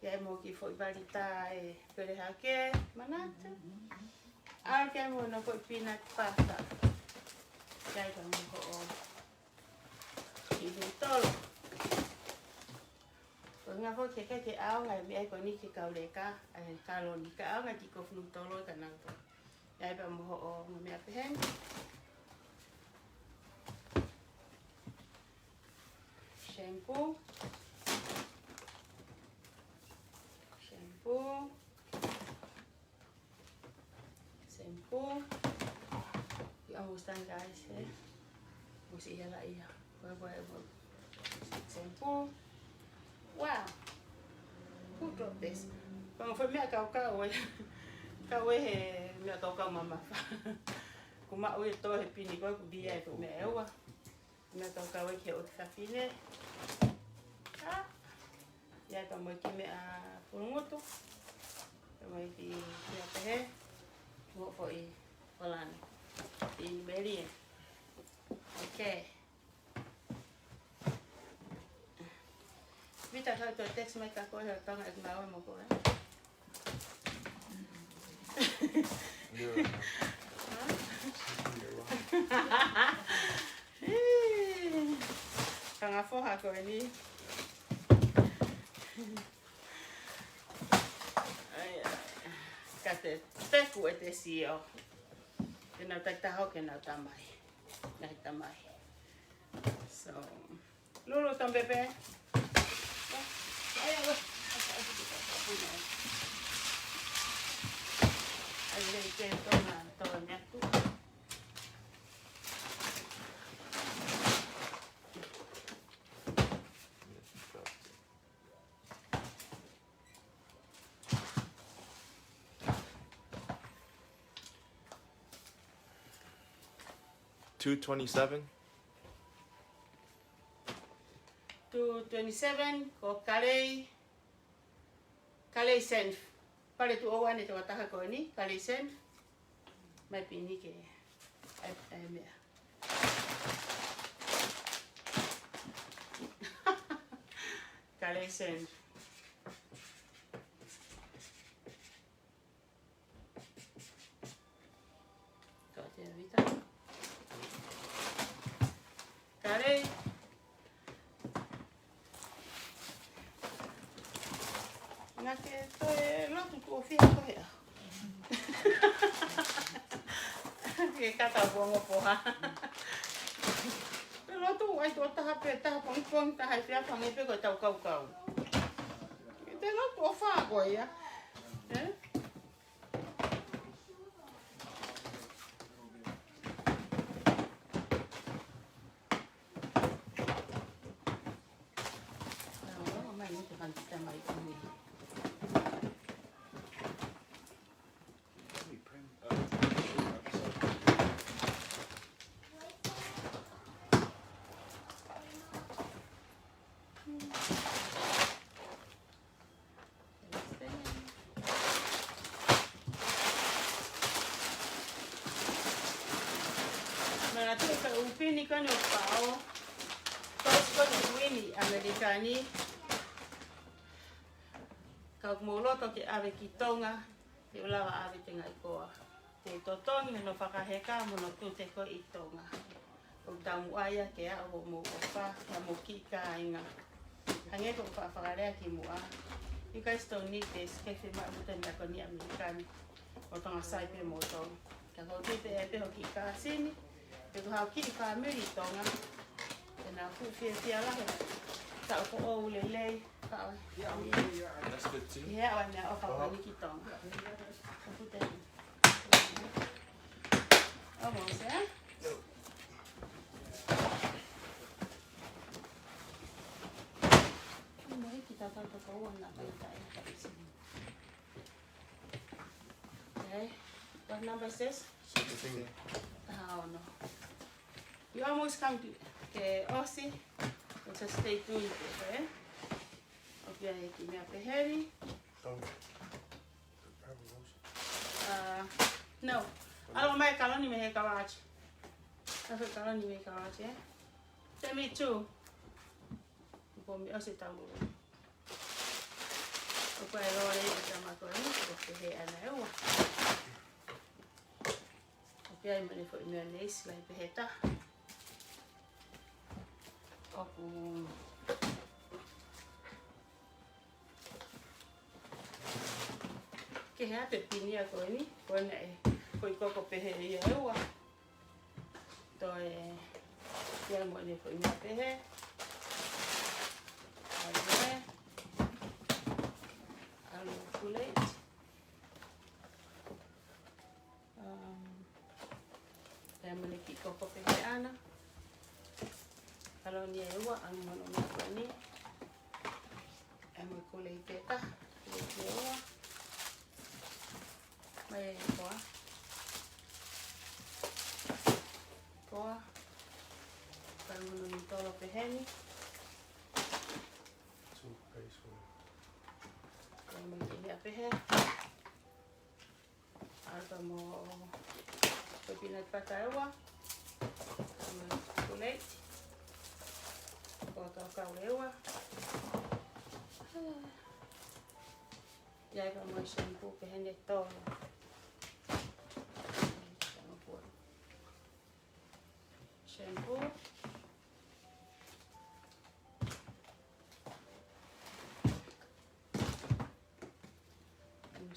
ʻE mo hoki foʻi vali tā e pele hake. Manatu. ʻAlu ke mo hono foʻi peanut butter. ʻE ka mo hoʻo inu tolo. Ko e ngaahi foʻi ke ke ʻaonga e meʻa ko eni ke kau leka, e kaloni ka ʻaonga ki ko funu tolo ka nau tolo. ʻE ʻai pē mo hoʻo meʻa pehē ni. Shampoo. Shampoo. Shampoo. You almost done, guys, eh? Mo siʻi hela ia. Ko e, ko e, ko e. Shampoo. Wow. Who dropped this? Pea mo e foʻi meʻa kaukau ē. Kau ē he meʻa kaukau mamafa. Kuo maʻu e tō he pini ko ē kuo pia e foʻi meʻa ʻe ua. Meʻa kaukau ē ki he ʻotu fafine. ʻA. ʻE ʻai pea mo e kiʻi meʻa pulungutu. Pea mo e kiʻi meʻa pehē. Mo foʻi falani. ʻI meli ē. Okay. Ka ʻoku text mai kia koe he ʻoku ʻikai ke ngāue mo koe. Ē. Kanga foha ko eni. ʻAi, ʻai. Ka te teku ʻete sio. Ke nau takitaha ke nau tamai. Nau tamai. So, Lulu, tau pepe. ʻAi, ʻai, ʻai. ʻAi, lei ke tona, tona atu. Two twenty-seven? Two twenty-seven, ko Kalei, Kalei Sen. Pale tuʻo ua ʻene tokotaha ko eni, Kalei Sen. Mai pini ke, ʻai, ʻai meʻa. Kalei Sen. Ko te Vita. Kalei. Ngā ke toe lotu tuʻo fiha ko hea. Ke kata buongo poha. Pe lotu ai tuʻo taha pe taha pongipongi taha ʻi fea pange pe ko e tau kaukau. Te lotu ʻo fā ko ia. Ē? Manatuʻi ka ʻū pini ko eni ʻoku pau. Ko ʻosi ko eni ʻoku ʻi ʻAmelika ni. Ka ʻoku mou loto ke ʻave ki Tonga, te u lava ʻave tengaʻi koa. Te totongi hono fakaheka mo hono tute ko ē ʻi Tonga. ʻOku taumuʻa ia ke aʻu hoʻomou ʻofa, ka mou kiʻi kāinga. Hangē ko e fakalea kimuʻa. You guys don't need this. Ke fiemaʻu ʻoku te meʻa ko eni ʻAmelika ni. ʻO Tonga sai pē moutolu. Ka ko e kiʻi pē ʻe pē ho kiʻi kāsini. Pe ko haʻo kiʻi fāmili ʻi Tonga. Te nau fuʻu fiefia lahi. Taʻu foʻou lelei. Ka ʻoua. That's good too. Ia, ʻoua meʻa ʻofa ko eni ki Tonga. Ka pute. Almost, eh? Mo e kiʻi tata toko ua na pai tai. Okay. What number is this? Sixteen. Oh, no. You almost come to, ke ʻosi. So stay tuned, okay? Okay, give me a peheli. Don't. Uh, no. ʻAlu mai e kaloni mei he kalaji. ʻAlu e kaloni mei he kalaji, eh? Temi tū. Ko mi ʻosi tau. ʻOku ʻi ai e lole ʻi he tama ko eni, ʻoku pehē ʻana ʻe ua. ʻOku ʻi ai mo ʻene foʻi meʻa nei, sila i pehē ta. ʻOku kehe ʻa e pini ia ko eni, ko ena ʻe, ko e koko pehē ia ʻe ua. Toe, ia mo ʻene foʻi meʻa pehē. ʻAlu ē. ʻAlu Kool-Aid. Um, ʻai mo ʻene kiʻi koko pehē ʻana. Kaloni ʻe ua, ʻai mo hono meʻa ko eni. ʻAi mo e Kool-Aid ʻe taha, Kool-Aid ʻe ua. Mai e koa. Koa. Kai mo hono mitolo peheni. Toothpaste. Kai mo e ia pehē. ʻAlu mo e peanut butter ʻe ua. Kai mo e Kool-Aid. Ko e kaukau ʻe ua. ʻI ai pea mo e shampoo pehē ni ʻe tolu. Shampoo.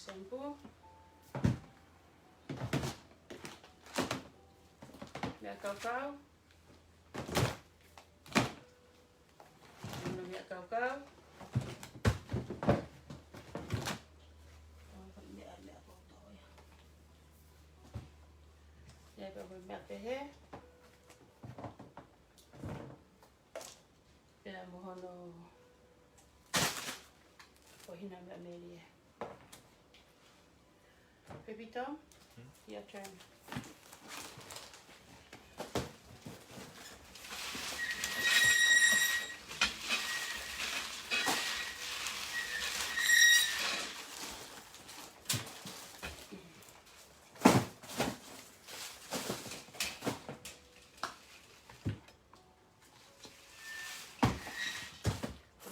Shampoo. Meʻa kaukau. Meʻa kaukau. Meʻa, meʻa kaukau ia. Ia, pea ko e meʻa pehē. Pea mo hono, ko hina meʻa melie. Pepito, your turn.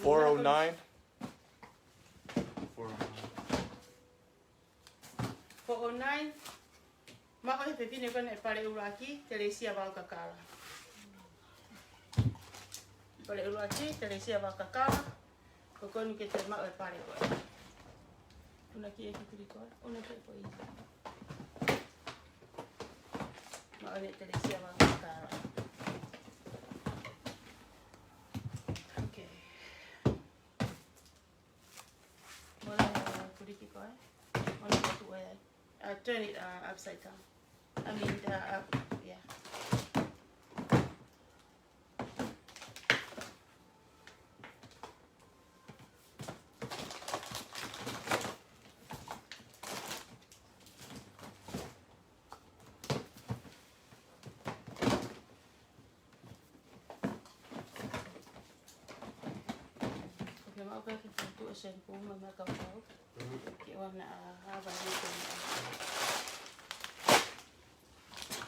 Four oh nine. Four oh nine. Four oh nine. Maʻu ʻe he fefine ko ena e pale ʻuluaki, telesia vaokakala. Pale ʻuluaki, telesia vaokakala. Ko eni ke te maʻu e pale ko ē. Una ki e ki tuli ko ē. Una ki e ko ē. Maʻu ʻe he telesia vaokakala. Okay. Mo e kuliki ko ē. Mo e kutu ē. Uh, turn it, uh, upside down. I mean, uh, up, yeah. Ko e meʻa ʻoku ke fokotuʻu e shampoo mo e meʻa kaukau. Ke ʻoua naʻa hava ni ke meʻa.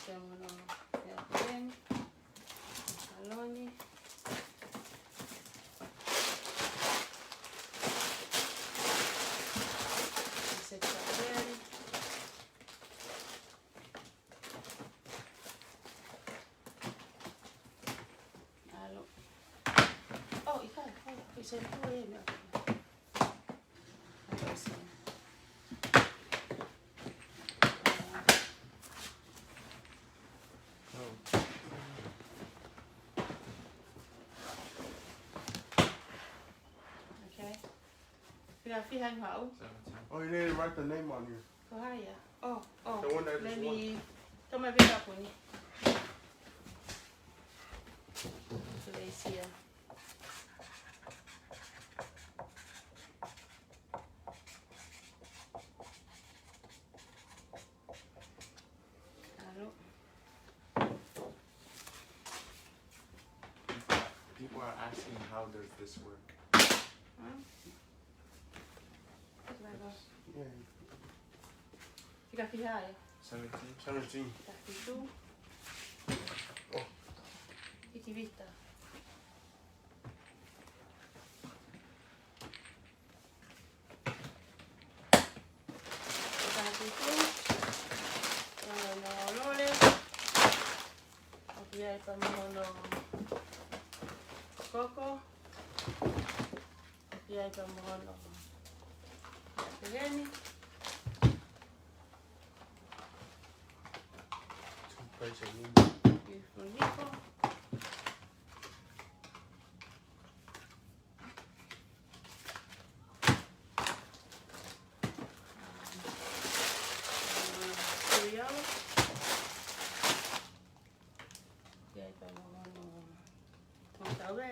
Ke mono, meʻa pehē ni. Aloni. Set pehē ni. Alo. Oh, ʻikai, ʻikai, ʻikai, se tu e meʻa. Okay. Pea fiha ʻi haʻu. Oh, you need to write the name on here. Ko hai ia? Oh, oh. The one that just won. Let me, toma vela puni. Glacia. Alo. People are asking, how does this work? Huh? Tika fiha ia? Seventeen. Seventeen. Taha fitu. Oh. Hiki vita. Taha fitu. Ua noa lole. ʻOku ʻi ai pea mo hono koko. ʻOku ʻi ai pea mo hono pehē ni. Beautiful nipple. Cereal. ʻOku ʻi ai pea mo hono, mo hono tauē.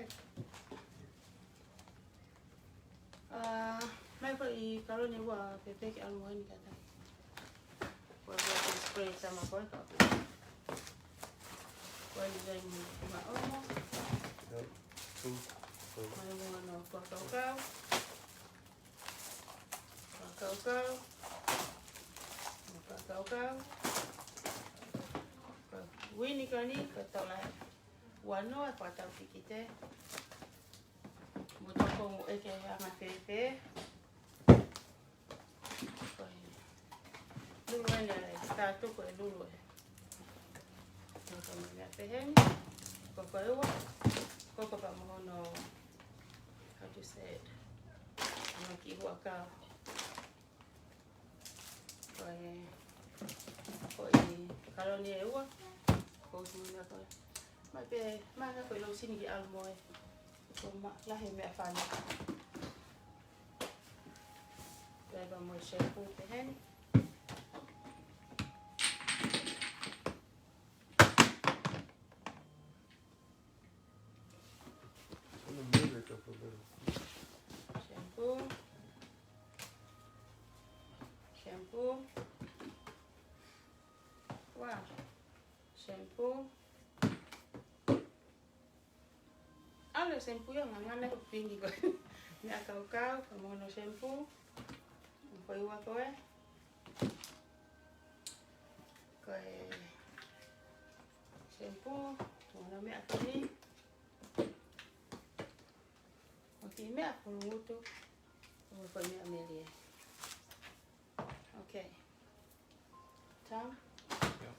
Ah, mai ko e kaloni ua pepeki alu mo eni kata. Ko e, ko e spray sama ko e ka. Ko e design mo e maʻomo. Yep. Two. Mai mo hono kuakaukau. Kuakaukau. Kuakaukau. Ko e uini ko eni, ko e tola ua noa, ko e tau kikite. Mo toko mo ʻeke he anga fēfē. Lulu ʻeni ʻa e tātuku e lulu ē. Ko e meʻa pehē ni. Ko e ua. Ko e pea mo hono, how to say it? Hono kiʻi huʻakau. Ko e, ko e kaloni ʻe ua. Ko e meʻa ko ē. Mai pē, mai ka ko e lōsini ki ʻalu mo e. Ko ma, lahi meʻa fana. Pea mo e shampoo pehē ni. Turn the music up a little. Shampoo. Shampoo. Wow. Shampoo. ʻAlu e shampoo ia ngangana ko e pini ko e. Meʻa kaukau, pea mo hono shampoo. Ko e ua ko ē. Ko e shampoo, mo hono meʻa ko eni. Mo e kiʻi meʻa kulungutu, mo e kiʻi meʻa melie. Okay. Tom? Yep.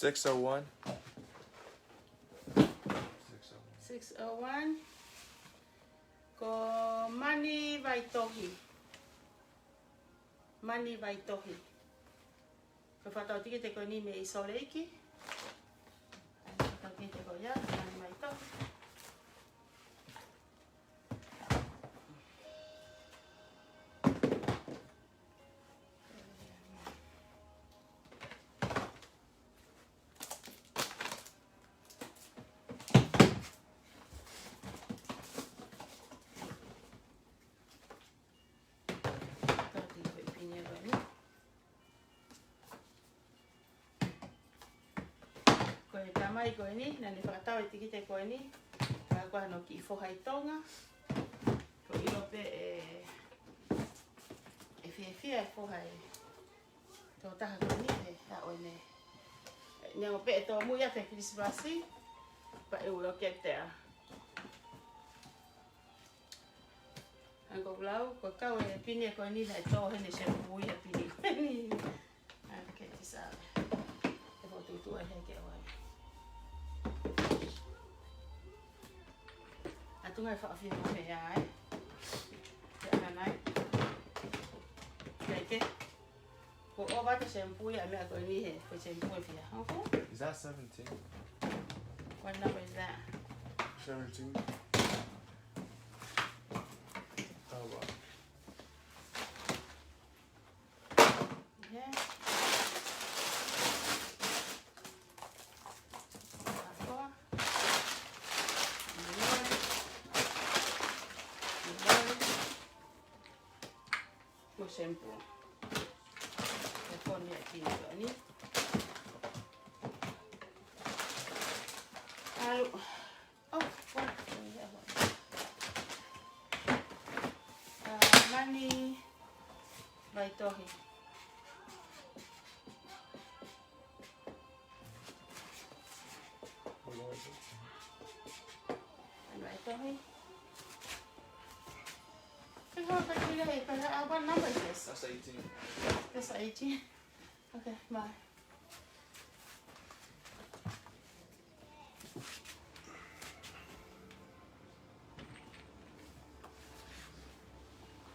Six oh one. Six oh one. Ko Mani Vaitohi. Mani Vaitohi. Ko e fakatātā tikite ko eni mei Sōleki. Fakatātā tikite ko ia, Mani Vaitohi. Tau ki he pini ko eni. Ko e tamai ko eni, naʻa ne fakatau e tikite ko eni, ka ko hono kiʻi foha ʻi Tonga, ko e ʻilo pē ʻe, ʻe fiefia e foha ʻe tō taha ko eni, ʻe, ʻa ʻo ne. Neongo pē ʻe tōmui ʻa e Christmas, but it will get there. Hangē ko e lau, ko e kau e pini ko eni naʻe tō heni shampoo ia pini. Okay, this out. E fotu tu ai he ke wai. Atu ngai fa fino me ai. Ke ana nai. Ke ke. Ko e ʻova e shampoo ia meʻa ko eni he, ko e shampoo ʻe fiha. Okay? Is that seventeen? What number is that? Seventeen. Oh, wow. Yeah. Ako. Lord. Lord. Mo e shampoo. Ko e poni ʻa e pini ko eni. ʻAlu. Oh, what? Oh, yeah, what? Uh, Mani Vaitohi. Mani Vaitohi. Hey, how about you? Hey, but, uh, what number is this? That's eighteen. That's eighteen. Okay, bye.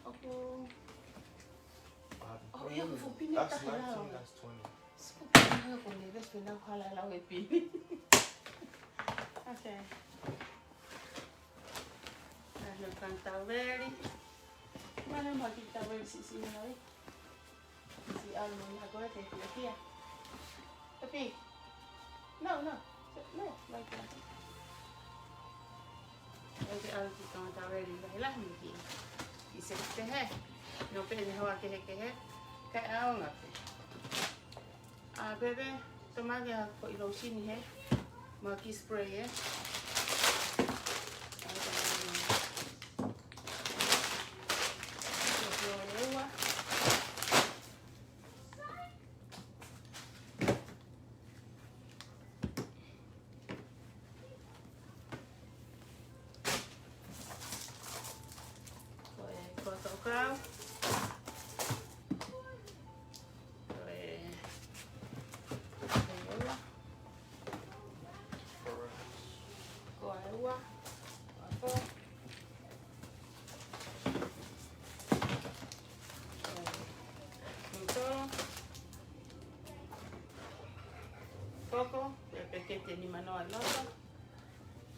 Okay. Oh, ia, ko e fuʻu pini. That's nineteen, that's twenty. Fuʻu pini ko eni, that's pini, hala lau e pini. Okay. Anu kan tau veli. Mana mau kita veli si sini lagi. Si anu mana ko e te kia kia. Tapi, no, no, no, like that. Eke au ki tangata veli lahi lahi ki, ki se te he. No pē ne hoa kehekehe. Kae ʻaonga pē. ʻA, bebe, tō mai ke ko e lōsini he. Mo e kiʻi spray, ē. ʻAi, tō mai. Lau. Ko e, ko e ua. Ko e ua. Ko e ua. Ko e ua. Koko, ko e peketi ʻe nima noa loto.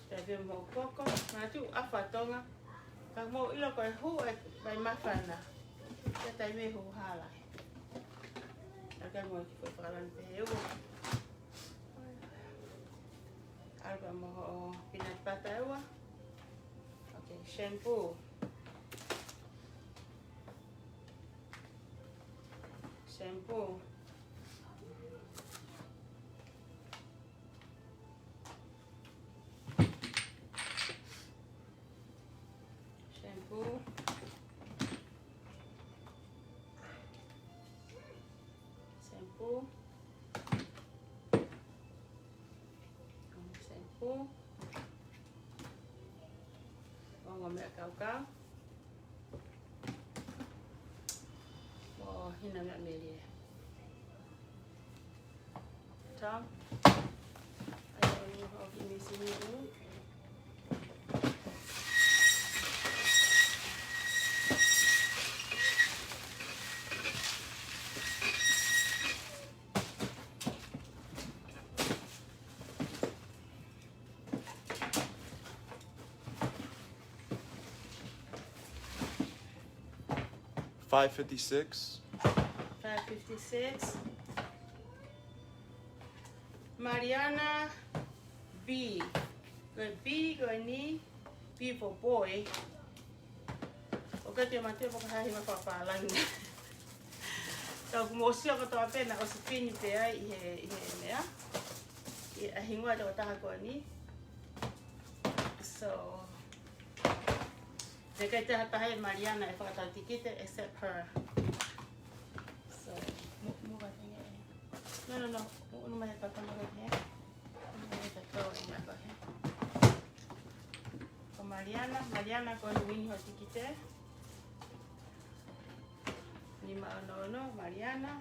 Pea pea mo koko, ngatu a fatonga. Ka mou ʻilo ko e hū e vai mafana. Ko e taimi hū hala. Ka mou kiʻi fakalani pē he ua. ʻAlu pea mo peanut butter ʻe ua. Okay, shampoo. Shampoo. Shampoo. Shampoo. Shampoo. Ongo meʻa kaukau. ʻO hina meʻa melie. Tom. Ai, ʻo ni ho ki misi ni u. Five fifty-six. Five fifty-six. Mariana B. Ko e B, ko eni, B for boy. ʻOku ʻikai te mate pē ko e hā e hingoa fakapālangi. Ka ʻoku mou sio kotoa pē naʻa ku ʻosi pini pē ai ʻi he, ʻi he meʻa. ʻI he hingoa ʻo e tokotaha ko eni. So, naʻe ʻikai te ha taha ʻe Mariana ʻe fakatau tikite except her. So, mo, mo ka tenge. No, no, no. Mo, no mai ka tau mo ka tenge. Mo ka tau e na ka he. Ko Mariana, Mariana ko e wini ho tikite. Nima ono ono, Mariana.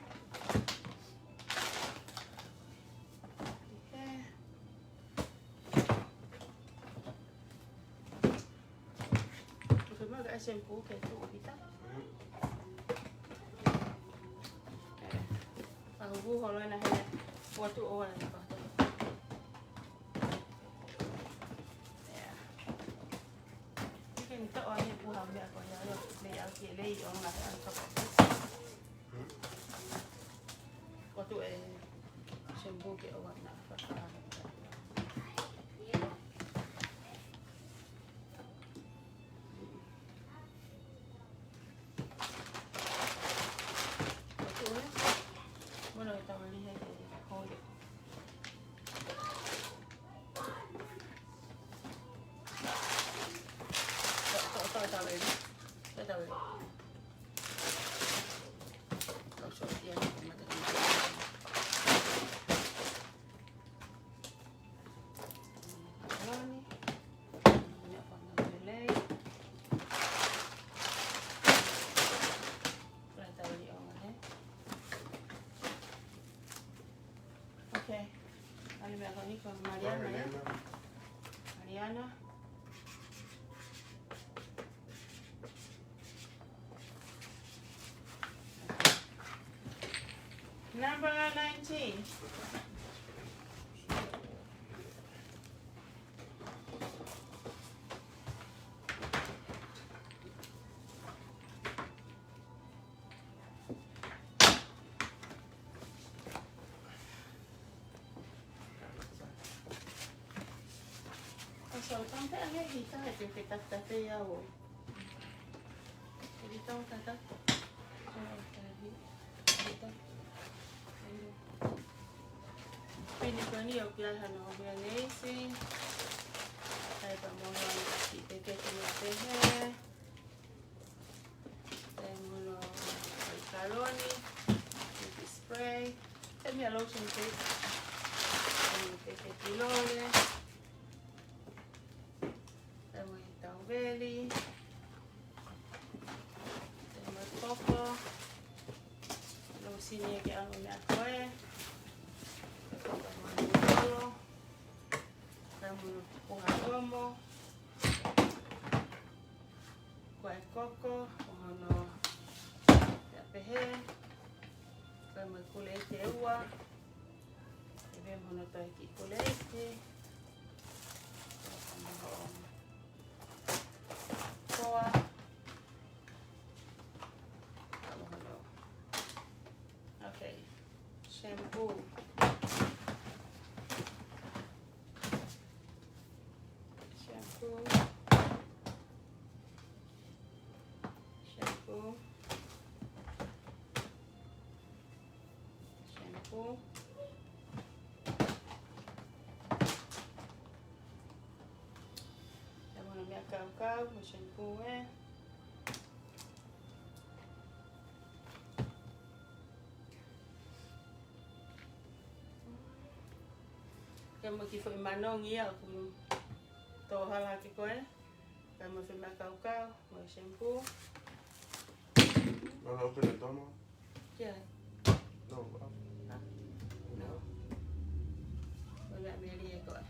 Okay. Okay, mo ka shampoo ke tu kita. Ahu holo na he. Waktu awal na pa. Yeah. Ike ni ta o ni puha me ako ya lo. Le au ke le o nga he anta pa. Ko tu e shampoo ke o na fa. Ko tu e. Mo no e tau lihe ke hoi. Okay. Ai, me ako ni ko Mariana, eh? Mariana. Number nineteen. So, tau pē ange hita, he te ke tafitafi au. Hita, tata. Hita. Pini ko eni ʻoku ʻi ai hano mayonnaise. Kae pea mo hono kiʻi peketi meʻa pehē. Pea mo hono paikaloni, beauty spray. Pea mo e lotion cake. Pea mo e peketi lole. Pea mo e tauveli. koko. Lōsini ia ke ʻalu meʻa ko ē. Koko mo e kolo. Kae mo e puha omo. Ko e koko, ʻo hono, ia pehē. Kae mo e kuleiti ʻe ua. ʻE pehē mo hono toe kiʻi kuleiti. Kae mo hono koa. Kae mo hono. Okay. Shampoo. Shampoo. Shampoo. Shampoo. Kae mo hono meʻa kaukau, mo e shampoo ē. Kae mo e kiʻi foʻi manongi ia ʻoku tō hala ki ko ē. Kae mo e foʻi meʻa kaukau, mo e shampoo. No, no, open the door, Mom. Yeah. No, uh, huh? No. Mo e meʻa meli ē ko ē.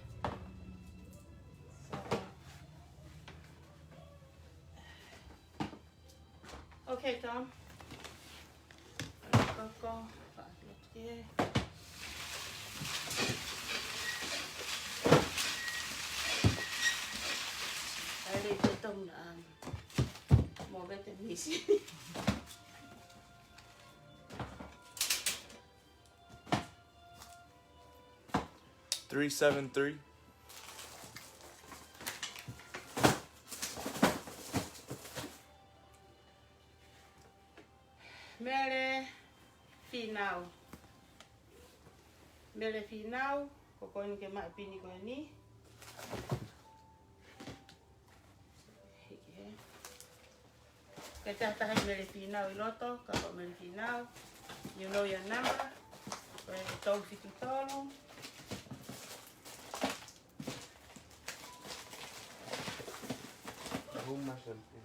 So, okay, Tom. Koko, faʻa loki. ʻAi leva Tom na, um, mo vete misi. Three seven three. Mele fīnau. Mele fīnau, ko eni ke maʻu pini ko eni. Hiki hē. Ke taha taha e mele fīnau ʻi loto, ka ko e mele fīnau. You know your number. Ko e tolu fitu tolu. Huma senti.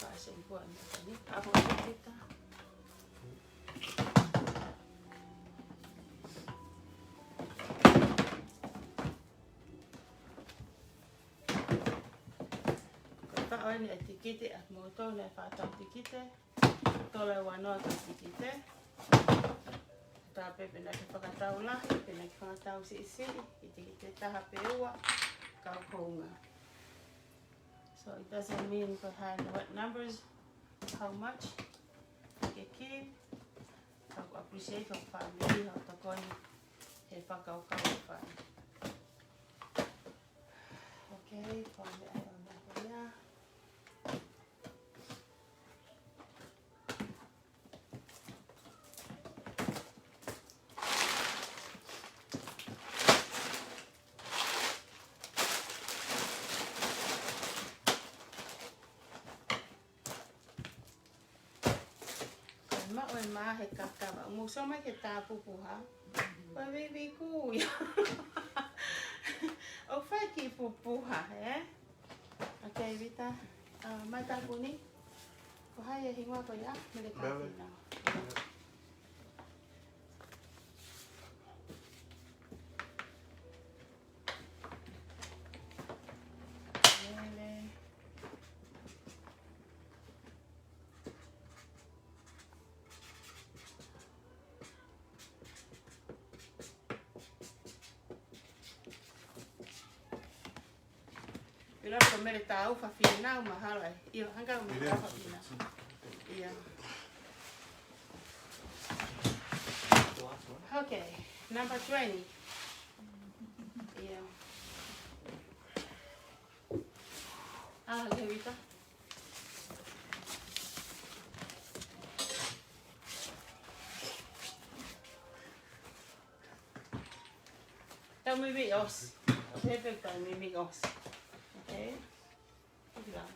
Faʻa seni kuo ʻalu ʻa Tani. ʻApo ʻa Tita. Ko e faʻo eni e tikite, ʻa moutolu naʻe faʻa tau tikite. Tolu ʻe ua noa ka tikite. Tā pē pe naʻa ke fakatau lahi, pe naʻa ke fakatau siʻisiʻi, ʻi tikite taha pe ua, kau kounga. So it doesn't mean ko e hā e what numbers, how much ke keep. Ka ʻoku appreciate hoʻo family, hoʻo tokoni he fakakaukau ʻoku fai. Okay, ko e meʻa ʻe ʻomai ko ia. Ko e maʻu e mā he kakava. Mou sio mai ki he tāpupuha. Ko e vivi kui. ʻOku fai kiʻi pupuha, ē? Okay, Vita. Uh, mai tāpuni. Ko hai e hingoa ko ia? Mele Mele. Kāfina. Mele. ʻIlo ko Mele Taufa fīnau mahalo ē. ʻIo, hanga ʻo Mele Taufa fīnau. ʻIo. Okay, number twenty. ʻIo. Ah, okay, Vita. Tau mimi os. Pepe tau mimi os. Okay. Good job.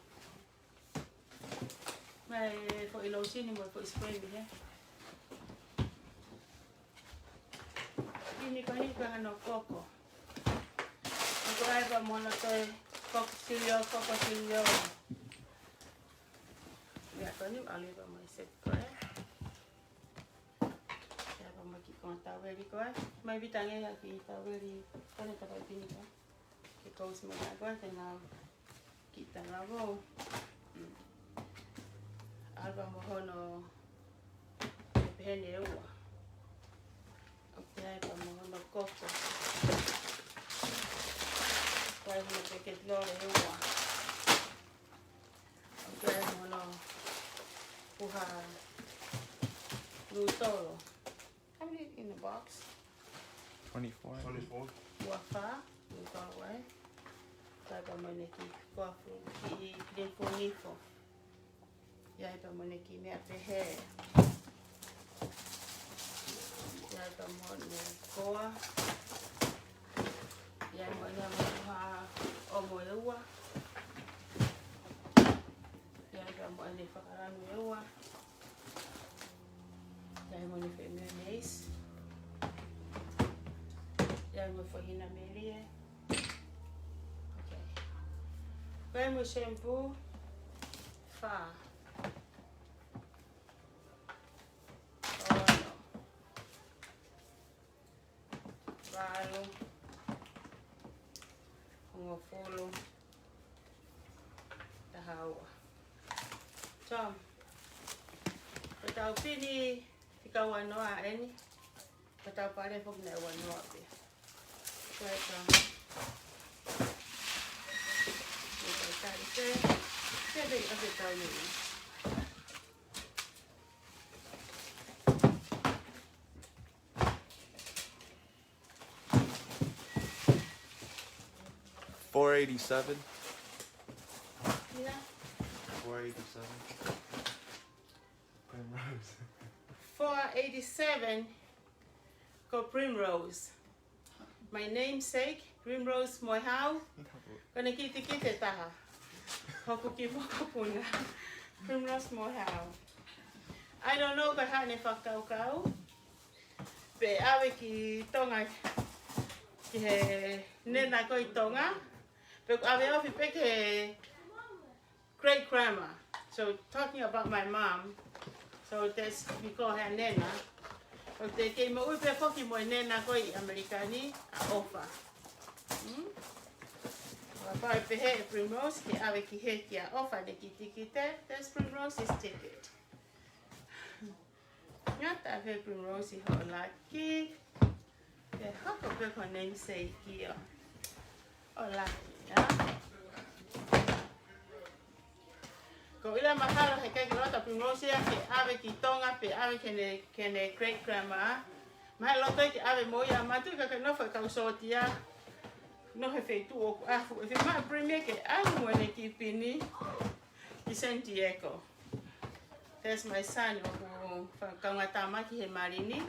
ʻA e foʻi lotion mo e foʻi spray mei hē. Pini ko eni ko e hano koko. Ko e ʻai pē mo hono toe koko tilio, koko tilio. Ia ko eni ʻalu pē mo e set ko ē. Ia pē mo e kiʻi konga taueli ko ē. Mai vita ange ia kiʻi taueli. Ko eni tapa pini ko ē. Ke kousi mai ʻa ko ē te nau kiʻi talavou. Mm. ʻAlu pē mo hono pehē ni ʻe ua. ʻOku ʻai pē mo hono koko. ʻOku ʻai mo hono peketi lole ʻe ua. ʻOku ʻai mo hono puha nūtolo. How many in the box? Twenty-four. Twenty-four. Ua fā, nūtolo ē. ʻOku ʻai pē mo ʻene kiʻi koa fulu, kiʻi kiʻi fulu nifo. ʻAi pē mo ʻene kiʻi meʻa pehē. ʻAi pē mo ʻene koa. ʻAi mo ʻene mo ha ʻomo ʻe ua. ʻAi pē mo ʻene fakalanu ʻe ua. ʻAi mo ʻene foʻi mayonnaise. ʻAi mo e foʻi hina melie. Okay. ʻAi mo e shampoo. Fā. Ono. Valu. Hongofulu. Taha ua. Tom. Ko ʻetau pini fika ua noa eni. Ko ʻetau pale foki naʻe ua noa pē. Ko e ka. Ko e ka tali pē. Pē pē ka pē tau ni. Four eighty-seven. Yeah. Four eighty-seven. Primrose. Four eighty-seven ko Primrose. My namesake, Primrose Moehau. Ko ʻene kiʻi tikite ʻe taha. Hoku kiʻi mokopuna. Primrose Moehau. I don't know ko e hā ʻene fakakaukau. Pe ʻave ki Tonga, ki he nena ko ē ʻi Tonga. Pe ʻave ofi pē ki he great grandma. So talking about my mom, so that's, we call her nena. ʻOku te kei moʻui pē foki mo e nena ko ē ʻi ʻAmelika ni, ʻa ʻOfa. Hmm? Kapau ʻe pehē ʻe Primrose ke ʻave ki hē kia ʻOfa ʻene kiʻi tikite, that's Primrose's ticket. Ngata pē Primrose ʻi hoʻo laki. Ke hoko pē ko e namesake ʻo, ʻo laki, ʻa? Ko e ʻilo mahalo heʻikai ke loto Primrose ia ke ʻave ki Tonga pe ʻave ki heʻene, ki heʻene great grandma. Mahalo loto ia ke ʻave mo ia matu ka ke nofo e kau sōtia. Nofo he feituʻu ʻoku ʻafu. ʻE fiemaʻu Primrose ke ʻalu mo ʻene kiʻi pini ki San Diego. There's my son, ʻoku fa-, kaungātāmaki he mali ni.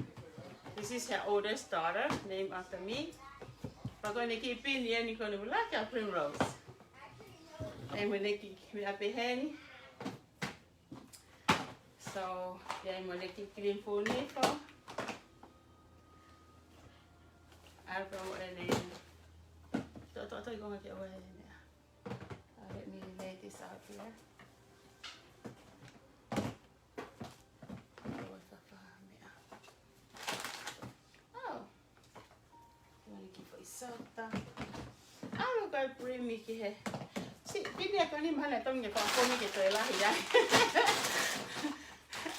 This is her oldest daughter, named after me. Pea ko ʻene kiʻi pini eni ko ʻene ʻuluaki ʻa Primrose. ʻAi mo ʻene kiʻi meʻa pehē ni. So, ʻai mo ʻene kiʻi kilimfū nifo. ʻAlu pē mo ʻene. Tō, tō, tō, ʻi konga ke ʻoua ʻe meʻa. Uh, let me lay this out here. Oh, it's a fire, meʻa. Oh. You wanna keep it soft, uh? ʻAlu ko ē Primi ki hē. Siʻi pini ʻa ko eni mahalo ʻe tonu ke fakafonu ke toe lahi ai.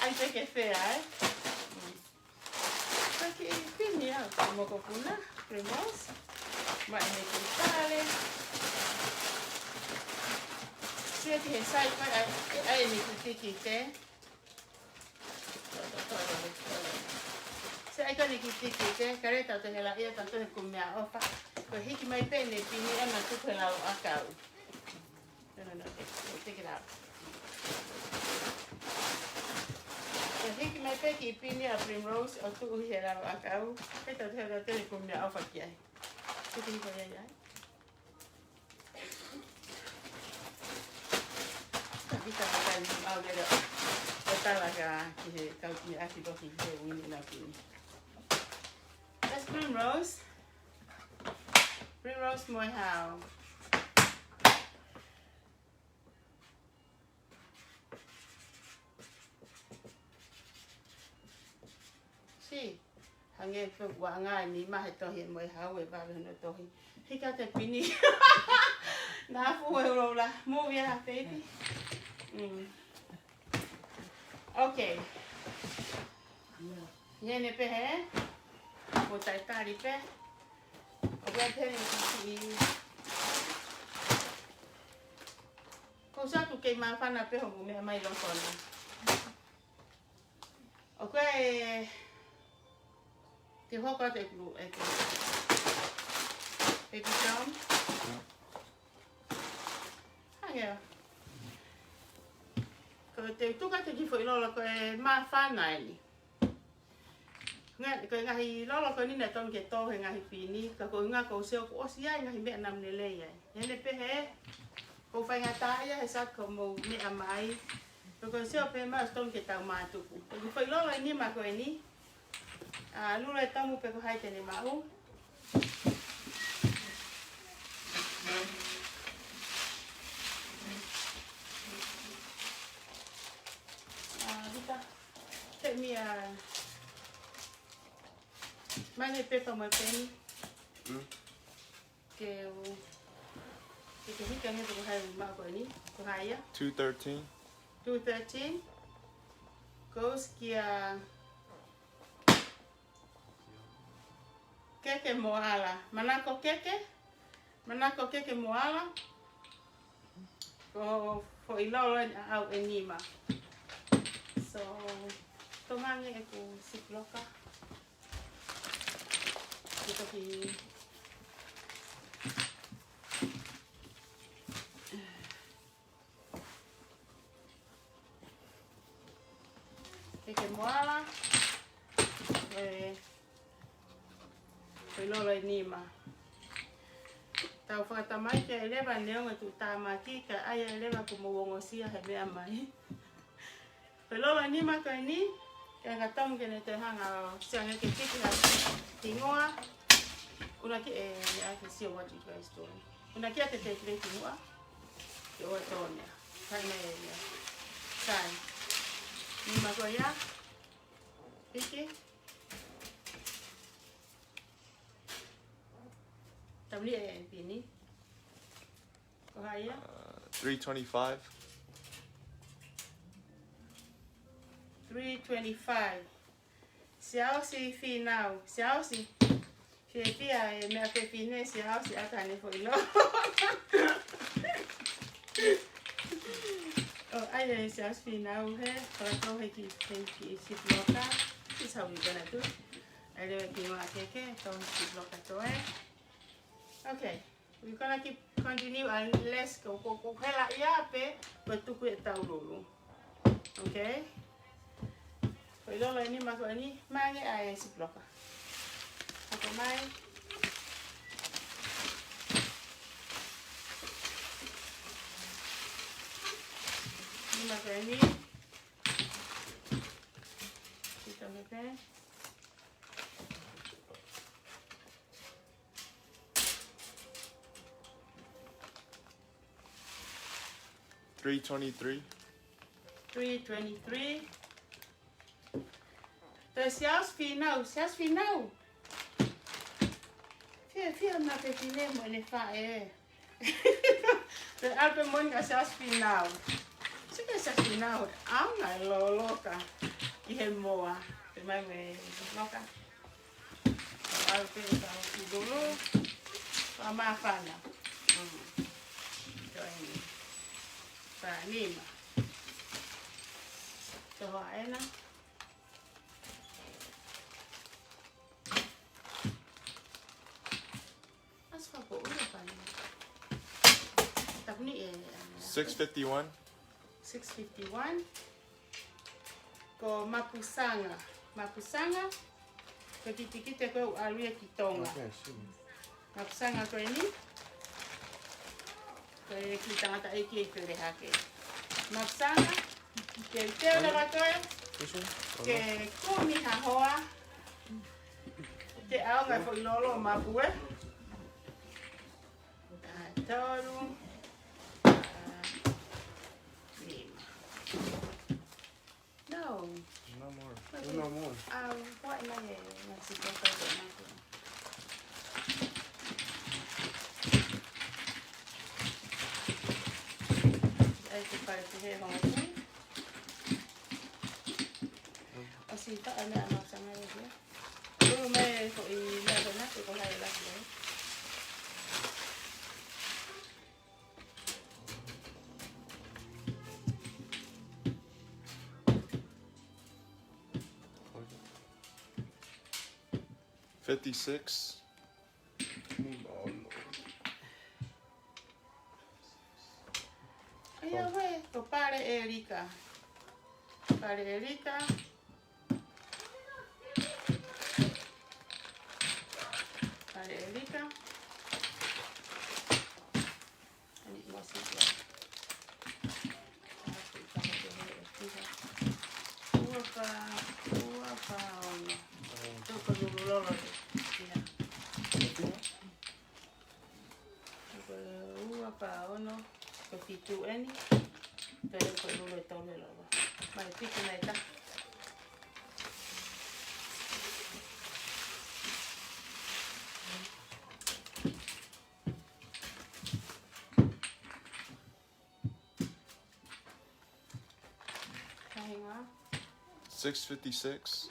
ʻAi pē ke fea, ē? Mm. Ko e kiʻi pini ʻa e mokopuna, Primrose. Maʻu ʻene kiʻi pale. Sio ki he sai ko ē ʻa e, ʻa ʻene kiʻi tikite. Sai ko ʻene kiʻi tikite, ka leva tautolu he laʻi ia tautolu he kumi meʻaʻofa. Ko e hiki mai pē ʻene pini ʻana tuku he lauʻakau. No, no, no, take, take it out. Ko e hiki mai pē kiʻi pini ʻa Primrose ʻo tuʻu he lauʻakau. He tautolu he kumi meʻaʻofa ki ai. Tuku hifo ia, ia. Ka vita ka kai ni mau lele. Tala ka ki he kau ki he aki loki he uini na pini. That's primrose. Primrose mo e hao. Si, hangē pē ua ngā ni mahe tohi mo e hau e vave no tohi. Hika te pini. Na fu e uloula. Move ya, baby. Mm. Okay. Ia ne pehē. Ko taitali pē. O pē pē ni ki. Ko sa tu kei mafana pē ho mo meʻa mai loko na. Okay. Te hoko atu e kulu, e kulu. E ki Tom. Hangē. Ko te tuka te ki foʻi lolo ko e mafana eni. Nga, ko e ngaahi lolo ko eni na tonu ke tō he ngaahi pini, ka ko e ngaahi ko sio ko ʻosi ai ngaahi meʻa namu lelei ai. Hene pehē, ko faingataʻa ia he sat ko mou meʻa mai. Ko ko sio pē ma tonu ke tau mātuku. Ko e foʻi lolo eni ma ko eni. A, lula e tamu pe ko hai te ne maʻu. A, Vita, take me a, mai ne pepa mo e peni. Mm. Ke u, ke ke hika he ko hai ma ko eni, ko hai ia? Two thirteen. Two thirteen. Goes kia keke mo ala. Manako keke. Manako keke mo ala. Ko foʻi lolo eni ʻaʻau ʻe nima. So, tomange ʻeku ziplocker. Kita ki Keke mo ala. E, foʻi lolo ʻe nima. Tau fakatamai ke ʻeleva neongo e tuʻutāmaki, ka ʻai ʻeleva ko mou ongosia he meʻa mai. Foʻi lolo ʻe nima ko eni, ke anga tamu ke ne te hanga ʻo siange ke piki ha hingoa. Una ki e, a ke sio what you guys doing. Una ki a te te kile hingoa. Ke ʻoua tō mea. Kai mai e ia. Kai. Nima ko ia. Piki. Tamli e pini. Ko hai ia? Uh, three twenty-five. Three twenty-five. Siaosi Finau. Siaosi. Fiefia e meʻa fefine, Siaosi ʻata ne foʻi lolo. ʻO, ʻai e Siaosi Finau he, ko e tō he ki, he ki ziplocker. This is how we gonna do. ʻAi leva ki ngoa keke, tō he ziplocker tō e. Okay. We're gonna keep continue unless ko, ko, ko hela ia pe, ko tuku e tau lulu. Okay? Ko e lolo eni ma ko eni, mange ʻa e ziplocker. Hoko mai. Nima ko eni. Kita me pe. Three twenty-three. Three twenty-three. Te Siaosi Finau, Siaosi Finau. Fiefia ma fefine mo ʻene faʻē. Te alpe mon ka Siaosi Finau. Sike Siaosi Finau, ʻaonga e lolo ka. ʻI he moa. Te mai me loka. Alpe ka ki lolo. Ka mafana. Mm. Ko eni. Ka nima. Ko hoa ena. As fa ko ura pani. Tapuni e, e, six fifty-one. Six fifty-one. Ko mapusanga. Mapusanga. Ko kitikite ko ʻalu ia ki Tonga. Okay, I see. Mapusanga ko eni. Ko e kiʻi tangataʻeiki ʻi Pelehake. Mapusanga. Ke teu leva koe. This one? Ke kumi ha hoa. Ke ʻaonga e foʻi lolo mapu ē. Ā, tolu. Ā, nima. No. No more. There's no more. Um, what am I? Let's see, what am I doing? Ai, ke fai ki he hongo pui. ʻOsi tā ʻa e meʻa mau sanga e hia. Lulu mai ko i meʻa ko na, ko hai la ko. Fifty-six. ʻIo, ē, ko Pale ʻElika. Pale ʻElika. Pale ʻElika. Ani ua situa. Ua fā, ua fā ono. Toko lulu lolo. Ia. Ko e ua fā ono, ko e fitu eni, ko e, ko e lulu e tolu e lolo. Mai piki mai ta. Hang on. Six fifty-six.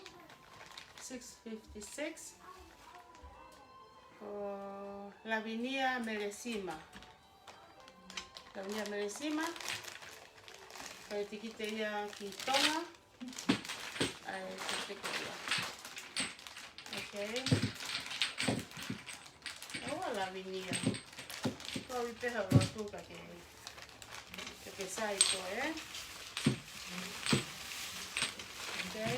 Six fifty-six. Ko Lavinia Melesima. Lavinia Melesima. Ko e tikite ia ki Tonga. ʻAi, tikite ko ia. Okay. ʻOua Lavinia. Ko i peha o tu ka ke. Ke ke sai ko ē. Okay.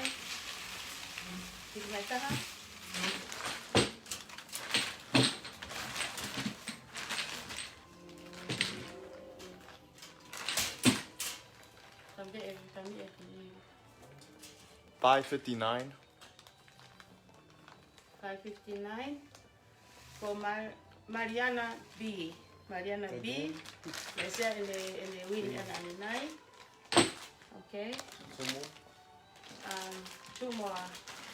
Tiki mai taha. Tampe e, tampe e. Five fifty-nine. Five fifty-nine. Ko Ma-, Mariana B. Mariana B. Mesia ʻene, ʻene wini ana ʻanenai. Okay. Two more. Um, two more.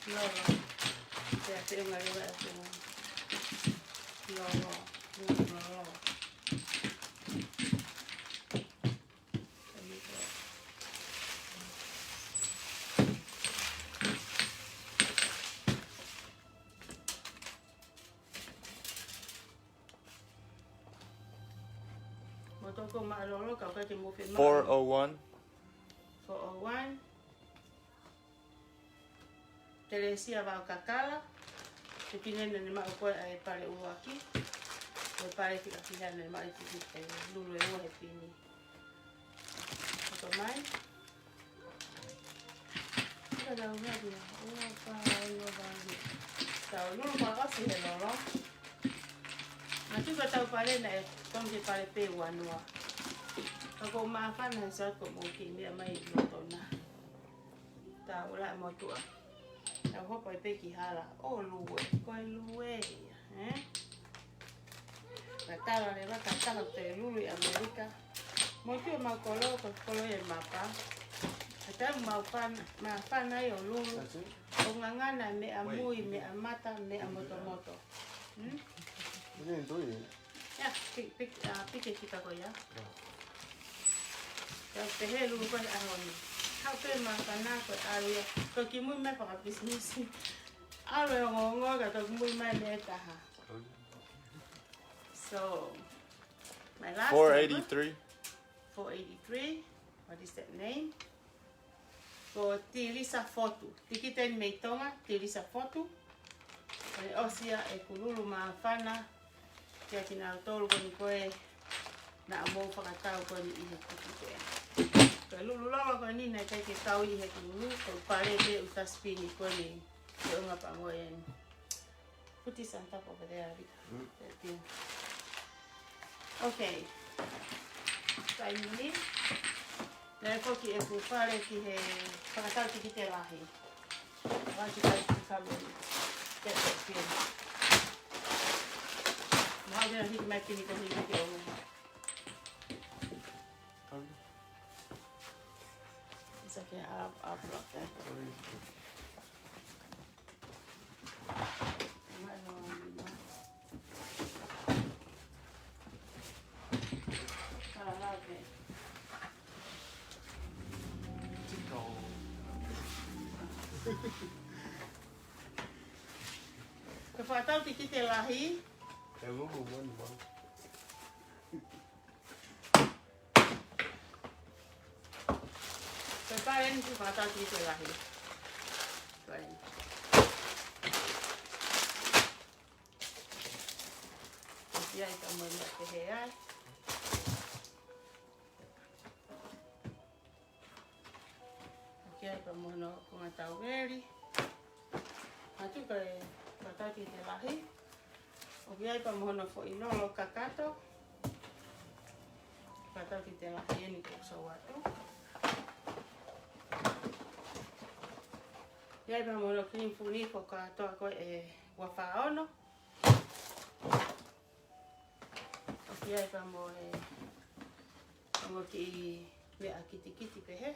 Lolo. Te a te unga lewa e two more. Lolo. Lolo. Mo toko ma lolo ka ka te mo fe ma. Four oh one. Four oh one. Telesia Vaokakala. Te pine ne maʻu ko e ʻai pale ʻuluaki. Ko e pale fika fiha ne maʻu e tiki e lulu e ua he pini. Ko mai. Ka tau ngati na, ua, fā, ono, fā, ono. Tau lulu ma kasi he lolo. Ma tuka tau pale na e, tau te pale pe ua noa. Ka ko ma fana sa ko mo ki mea mai lotona. Tau la mo tua. Tau hopa i pe ki hala. O lue, ko e lue ia, eh? Ka tala leva, ka tala te lulu ʻi ʻAmelika. Mo ki o ma kolo, ko kolo e mapa. Ka tau ma fana, ma fana i o lulu. That's it? O ngangana meʻa mui, meʻa mata, meʻa motomoto. Hmm? You didn't do it. Ia, pi-, pi-, ʻa, piki kita ko ia. Ia, pehē lulu ko e ʻaho ni. Haʻu pe ma fana ko e ʻalu ia. Ko kimui mai fakapisinisi. ʻAlu e ongoongo ka ko kimui mai meʻa taha. So, my last number. Four eighty-three. Four eighty-three. What is that name? Ko Tilisa Fotu. Tikite ni mei Tonga, Tilisa Fotu. Ko e ʻosi ia e kululu ma fana. Kia kinautolu ko ni ko e naʻa mou fakatau ko ni ʻi he kuku ko e. Ko e lulu lolo ko ni naʻe ʻikai ke kau ʻi he kululu, ko pale te uta spini ko ni. Ke unga pa mo e ni. Put this on top over there, Rita. Mm. Thank you. Okay. Finally. Naʻe foki ʻeku pale ki he fakatau tikite lahi. Wati kai ki kame. Te te pia. Mahalo te na hiki mai kini ka hiki ki o. It's okay, I'll, I'll block that. Ko e fakatau tikite lahi. He mumu moni mau. Ko e pale eni ki he fakatau tikite lahi. Ko eni. ʻOku ʻi ai pea mo e meʻa pehē ai. ʻOku ʻi ai pea mo hono konga tauveli. Atu ko e fakatau tikite lahi. ʻOku ʻi ai pea mo hono foʻi lolo kakato. Fakatau tikite lahi eni ko e sau atu. ʻI ai pea mo hono kiʻi funi ko kātoa ko e ua fā ono. ʻOku ʻi ai pea mo e ongo kiʻi meʻa kitekite pehē,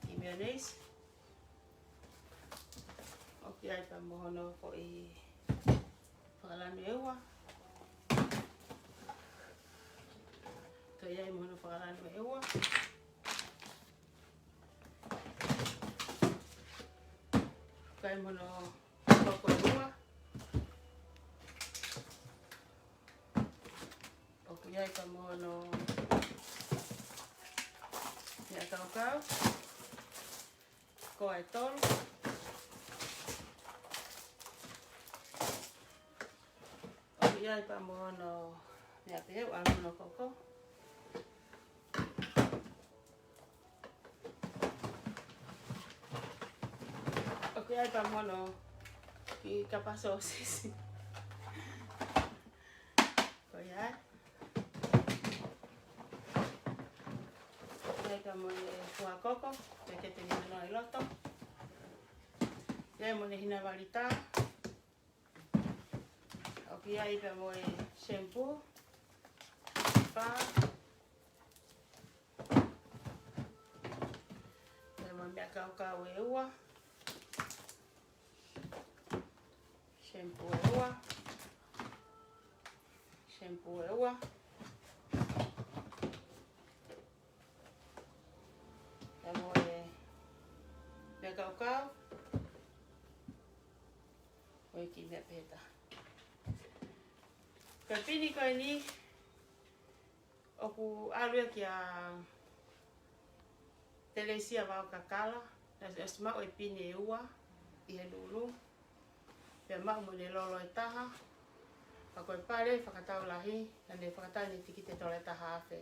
kiʻi mayonnaise. ʻOku ʻi ai pea mo hono foʻi fakalanu ʻe ua. Toe ʻi ai mo hono fakalanu ʻe ua. Kae mo hono koko ʻe ua. ʻOku ʻi ai pea mo hono meʻa kaukau. Ko e tolu. ʻOku ʻi ai pea mo hono meʻa pehē, ʻalu mo hono koko. ʻOku ʻi ai pea mo hono kiʻi kapa sōsisi. Ko ia. ʻOku ʻi ai pea mo e fuakoko, pekete ni mano ʻi loto. ʻI ai mo e hina valita. ʻOku ʻi ai pea mo e shampoo. Fā. ʻI ai mo e meʻa kaukau ʻe ua. Shampoo ʻe ua. Shampoo ʻe ua. ʻI ai mo e meʻa kaukau. ʻOku ʻi ai kiʻi meʻa pehē taha. Ko e pini ko eni, ʻoku ʻalu ia kia Telesia Vaokakala, naʻe ʻosi maʻu e pini ʻe ua ʻi he lulu, pea maʻu mo ʻene lolo ʻe taha, pea ko e pale fakatau lahi, naʻa ne fakatau ʻene tikite tola ʻe taha afe.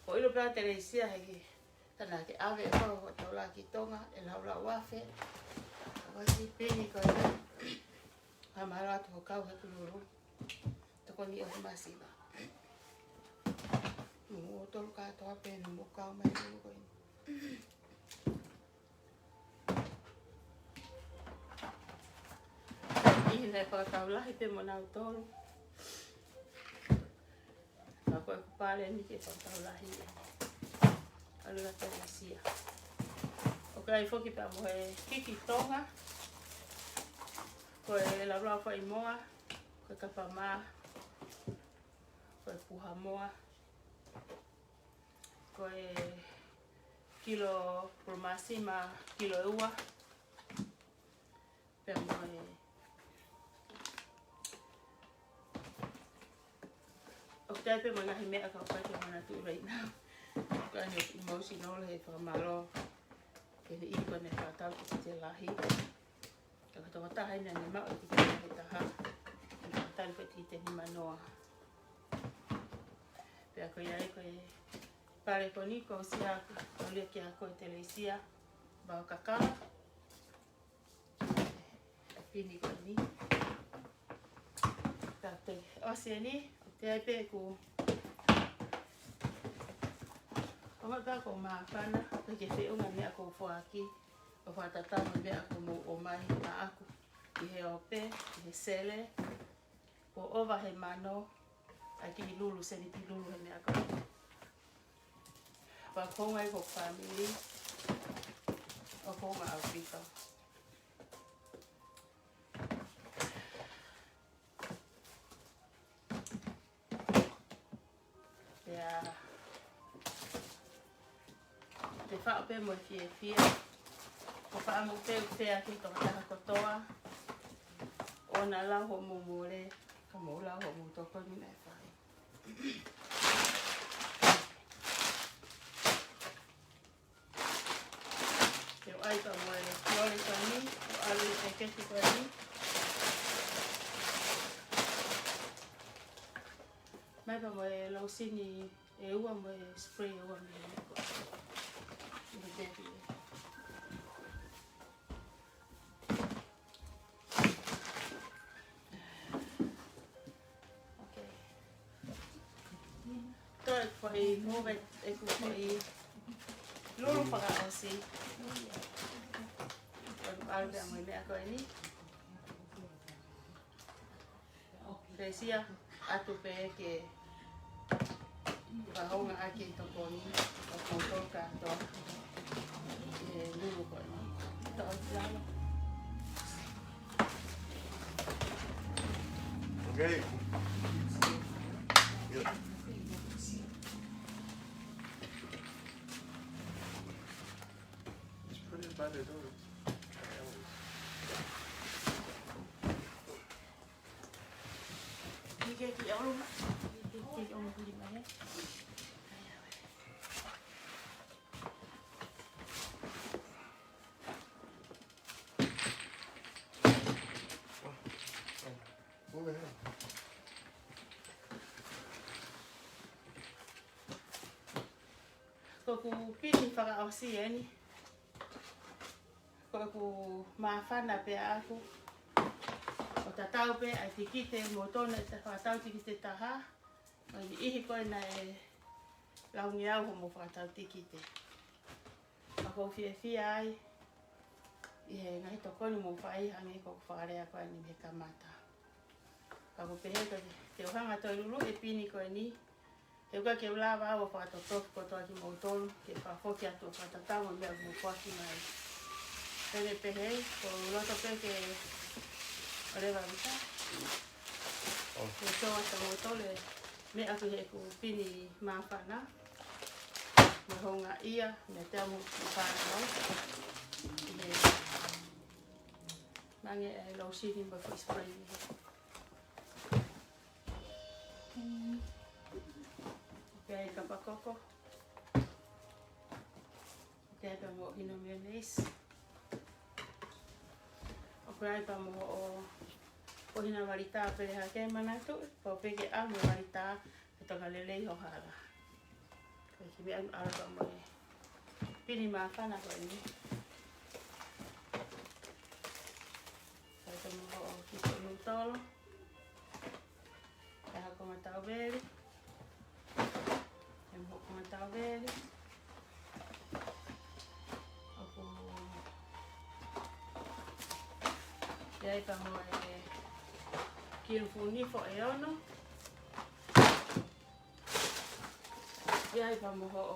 ʻOku ʻilo pē ʻa Telesia he ka naʻa ke ʻave ʻe koe hoʻo tola ki Tonga ʻe laulau afe. Ko e kiʻi pini ko ē. Ka mahalo atu hoʻo kau he kululu. Tokoni ʻo he masiva. Mo tolu kātoa pē naʻa mo kau mai kululu ko ē. ʻI he naʻe fakatau lahi pē mo nautolu. Ka ko e pale ni ke fakatau lahi. ʻAlu atu ʻo sia. ʻOku ʻi ai foki pea mo e kiki Tonga. Ko e laulau fai moa. Ko e kapa mā. Ko e puha moa. Ko e kilo pulomasi mo e kilo ʻe ua. Pea mo e. ʻOku ʻi ai pē mo e ngaahi meʻa ka ʻoku ʻikai ke manatuʻi right now. Ka ʻoku ʻi ai ʻeku emotional he fakamālō. Ke ne ʻi ko ē naʻe fakatau tikite lahi. Ka ko e tokotaha eni naʻa ne maʻu e tikite lahi ʻe taha. Naʻa ne fakatau ko e tikite nimanoa. Pea ko ia ai ko e pale ko eni ko sia ko lia kia ko e Telesia Vaokakala. Pini ko eni. Ka te ʻosi eni, ʻoku ʻi ai pē ʻeku, Ko e meʻa ko e māfana, ko e ke feʻunga meʻa ko e foaki, ʻo fakatatau mo e meʻa ko e mou ʻomai maʻaku. ʻI he ope, ʻi he sele, ko e ʻova he mano, ʻa e kiʻi lulu, seniti lulu he meʻa ko ē. Pea ko e ngaahi ko e family, ʻo ko e ngaahi ʻaupito. Pea te faʻo pē mo e fiefia. Ko e faʻa mo pē ʻo fea ki he tokotaha kotoa. ʻOua naʻa lau hoʻomou mole, ka mou lau hoʻomou tokoni naʻe fai. Te u ʻai pea mo e lole ko eni, ʻo ʻalu ʻi he kesi ko eni. Mai pea mo e lotion ʻe ua mo e spray ʻe ua mei he ko. ʻI he tepi. Okay. Toe ko e move ʻeku ko e lulu fakaʻosi. Ko e ʻalu pea mo e meʻa ko eni. Pea ʻosi ia atu pē ke vahonga ʻaki e tokoni ʻo koutou kātoa. E lulu ko eni. Tau lalo. Okay. Yep. Just put it by the door. Ko ʻeku pini fakaʻosi eni. Ko ʻeku māfana pē ʻaʻaku ʻo tatau pē ʻa e tikite mo tona ʻe ta fakatau tikite taha. ʻA e niʻihi ko ē naʻe laungeau hoʻomou fakatau tikite. Ka ʻoku ou fiefia ai ʻi he ngaahi tokoni ʻoku mou fai hangē ko ʻeku fakalea ko eni mei he kamata. Ka ʻoku pehē ko e te u hanga toe lulu e pini ko eni. He ʻoku ʻikai ke u lava au ʻo fakatotofi kotoa kimoutolu, ke fakafoki atu ʻo fakatatau mo e meʻa ʻoku mou foaki mai. Pea ne pehē, ko u loto pē ke ʻoleva vita. Oh. Ke tō atu moutolu e meʻa ko ē heʻeku pini māfana. Mo e houngaʻia, mo e te amu māfana au. Ke mange e lotion mo e foʻi spray. ʻOku ʻi ai e kapa koko. ʻOku ʻi ai pea mo e ʻuhina mayonnaise. ʻOku ʻi ai pea mo e ʻuhina valita pele hake manatu. Pau pē ke ʻalu mo e valita, ʻe toka lelei ho hala. Ko e kiʻi meʻa ʻalu pea mo e pini māfana ko eni. Kae tomo hoʻo kiʻi foʻi nūtolo. Kae hoko mo e tauveli. Kae mo hoʻo konga tauveli. ʻOku ʻi ai pea mo e kiʻi fuʻu nifo ʻe ono. ʻI ai pea mo hoʻo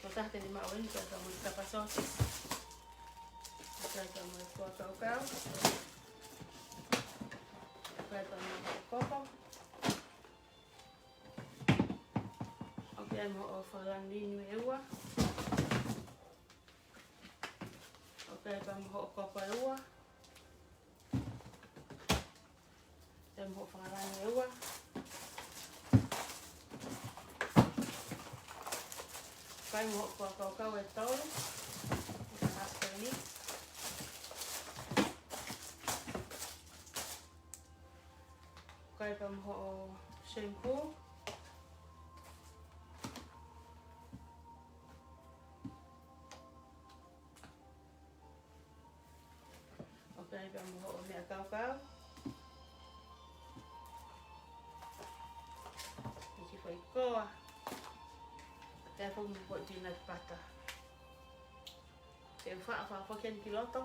ko e taha te ne maʻu eni, ʻoku ʻi ai pea mo e kapa sosis. ʻOku ʻi ai pea mo e kuo kaukau. ʻOku ʻi ai pea mo hoʻo kopo. ʻOku ʻi ai mo hoʻo fakalanu linu ʻe ua. ʻOku ʻi ai pea mo hoʻo kopo ʻe ua. Pea mo hoʻo fakalanu ʻe ua. Kae mo hoʻo kuo kaukau ʻe tolu. Ko e hasi ko eni. Kae pea mo hoʻo shampoo. ʻOku ʻi ai pea mo hoʻo meʻa kaukau. Kiʻi foʻi koa. ʻE foki mo e peanut butter. Ke faʻa faʻa foki eni ki loto.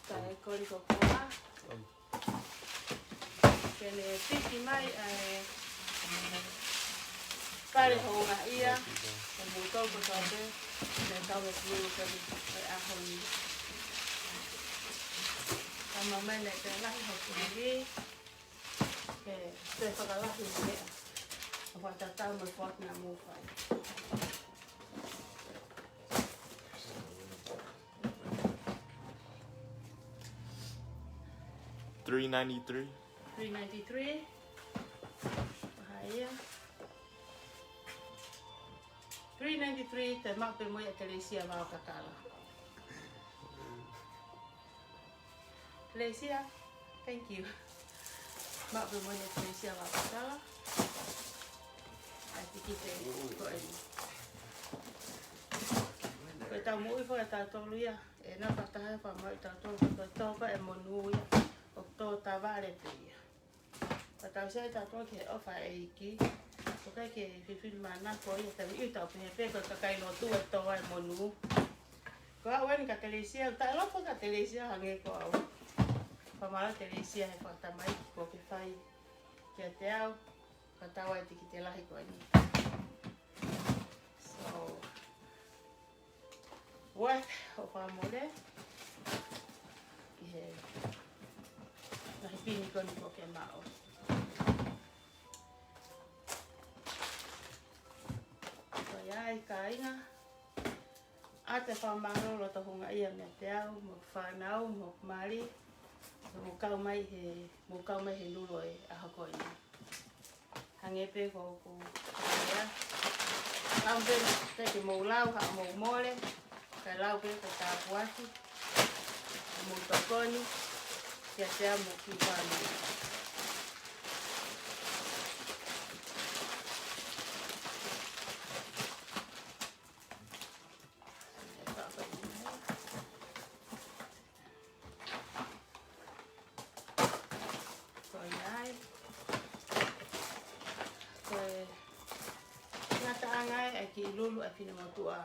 Kae kole ko koa. Ke ne piki mai ʻa e pale houngaʻia. Ke mou tau ko tau pē. Ke tau e pulu ke ne ʻaho ni. Ka mamai ne te lahi hoku hili. Ke te fakalahi meʻa. ʻO fakatatau mo e foaki naʻa mou fai. Three ninety-three. Three ninety-three. Mahalo ia. Three ninety-three, te maʻu pē mo ia ʻa Telesia Vao Kakala. Telesia, thank you. Maʻu pē mo ia ʻa Telesia Vao Kakala. ʻAi tikite ko eni. Ko e tau moʻui fakatatau ia. ʻE na pataha e fakamau ʻi tautolu ko e tō pē e monū ia. ʻOku tō tavale pē ia. Ka tau sio ʻi tautolu ki he ʻofa ʻa e ʻEiki. ʻOku ʻikai ke fifili manako ia, tau ʻi tau pehē pē ko e kakai lotu ʻe tō ai monū. Ko au eni ka Telesia, ʻoku taʻeloto ka Telesia hangē ko au. Fakamālō Telesia he fakatamaiki kuo ke fai kiate au. Ka tau ʻai tikite lahi ko eni. So, worth ʻo fakamole ʻi he ngaahi pini ko eni kuo ke maʻu. Ko ia ai kāinga, ʻoatu e fakamālō loto houngaʻia meiate au, mo e fānau, mo e mali, mo kau mai he, mo kau mai he lulu ʻo e ʻaho ko eni. Hangē pē ko ʻeku ʻea. Lau pē, pē ke mou lau, haʻamou mole. Kae lau pē ko e tāpuaki. Mou tokoni. Kiate au mo e kiʻi fānau. Ko ia ai. Ko e ngataʻanga ʻa e kiʻi lulu ʻa e finemotuʻa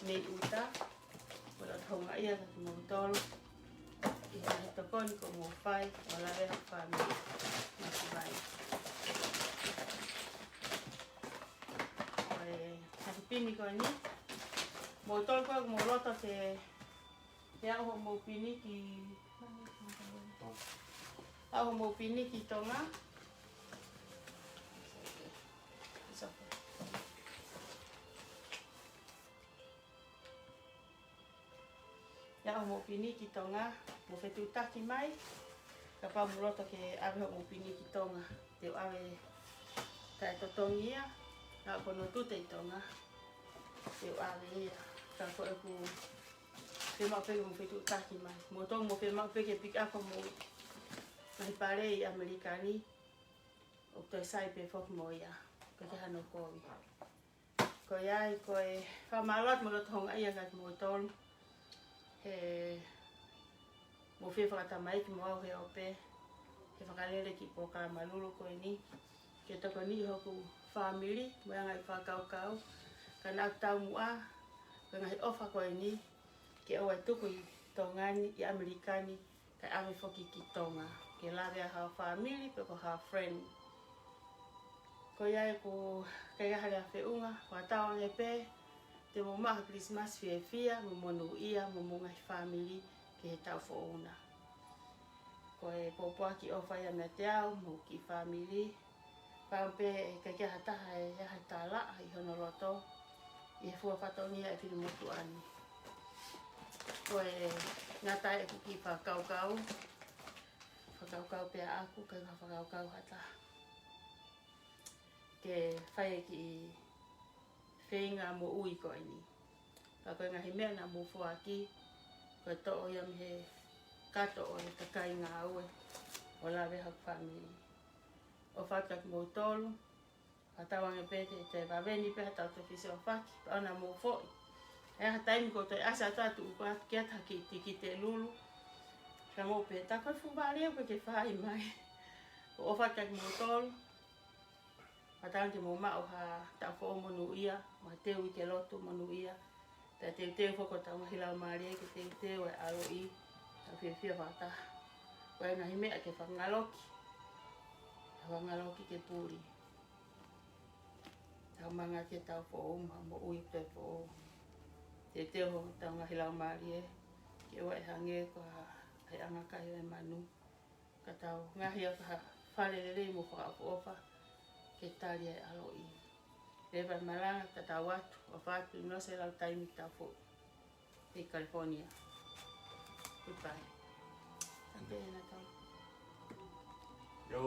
mei ʻuta. Ko e loto houngaʻia kiate kimoutolu ʻi he ngaahi tokoni kuo mou fai, ʻo lave ʻa e fāmili. Mālō e vai. Ko e ngaahi pini ko eni. Moutolu ko ē ʻoku mou loto ke, ke aʻu hoʻomou pini ki, aʻu hoʻomou pini ki Tonga. It's okay. Ke aʻu hoʻomou pini ki Tonga, mou fetuʻutaki mai. Kapau ʻoku mou loto ke ʻave hoʻomou pini ki Tonga, te u ʻave, taʻetotongi ia, naʻa ko hono tute ʻi Tonga, te u ʻave ia. Ka ko ʻeku fiemaʻu pē ke mou fetuʻutaki mai. Moutolu ʻoku mou fiemaʻu pē ke pick up homou ngaahi pale ʻi ʻAmelika ni, ʻoku toe sai pē foki mo ia, ʻikai ke hano kovi. Ko ia ai, ko e fakamālō atu mo e loto houngaʻia kiate kimoutolu he mou fie fakatamaiki mo au he ope, ke fakalele e kiʻi polokalama lulu ko eni, ke tokoniʻi hoku fāmili mo e ngaahi fakakaukau, ka naʻa ku taumuʻa ko e ngaahi ʻofa ko eni ke ʻoua ʻe tuku ʻi Tonga ni, ʻi ʻAmelika ni, kae ʻave foki ki Tonga ke lave ʻa haʻo fāmili pe ko haʻo friend. Ko ia ʻeku kei ʻaha lea feʻunga, fakatauange pē te mou maʻu ha Kilisimasi fiefia mo monūʻia mo homou ngaahi fāmili ki he taʻu foʻou na. Ko e pōpoaki ʻofa ia meiate au mo e kiʻi fāmili. Pau pē ʻe ʻikai ke ʻi ai ha taha ʻe ʻi ai ha tālaʻa ʻi hono loto ʻi he fua fatongia ʻa e finemotuʻa ni. Ko e ngata ʻeku kiʻi fakakaukau, fakakaukau pē ʻaʻaku, ʻikai ko ha fakakaukau ha taha, ke fai e kiʻi feinga moʻui ko eni. Ka ko e ngaahi meʻa naʻa mou foaki, ko e toʻo ia mei he kato ʻo e kakai ngāue ʻo lave ʻa haʻaku fāmili. ʻOfa atu kiate kimoutolu, fakatauange pē te, te vave ni pē haʻatau toe fesiofaki, pea ʻoua naʻa mou foʻi. ʻI ha taimi ʻoku toe ʻasi atu ʻa e tuʻu atu ki ha kiʻi tikite lulu, ka mou pehē tā ko e fuʻu vale ʻoku ke fai mai. ʻOfa atu kiate kimoutolu. Fakatauange te mou maʻu ha taʻu foʻou monūʻia, mo ha teu uike lotu monūʻia. Pea teuteu foki hotau ngaahi laumālie ke teuteu e ʻaloʻi, tau fiefia fakataha. Ko e ngaahi meʻa ke fakangaloki, ke fakangaloki ke puli. Tau manga ke tau foʻou, mo moʻui ke foʻou. Teuteu hotau ngaahi laumālie, ke ʻoua ʻe hangē ko e anga kai ʻo e manu. Ka tau ngaohi ʻaki ha fale lelei mo fakaʻofoʻofa ke tali ʻa e ʻaloʻi. Leva e malanga, tatau atu, ʻofa atu, nose lau taimi tau foʻi. Hei California. Goodbye. Ante e na tau. Yo.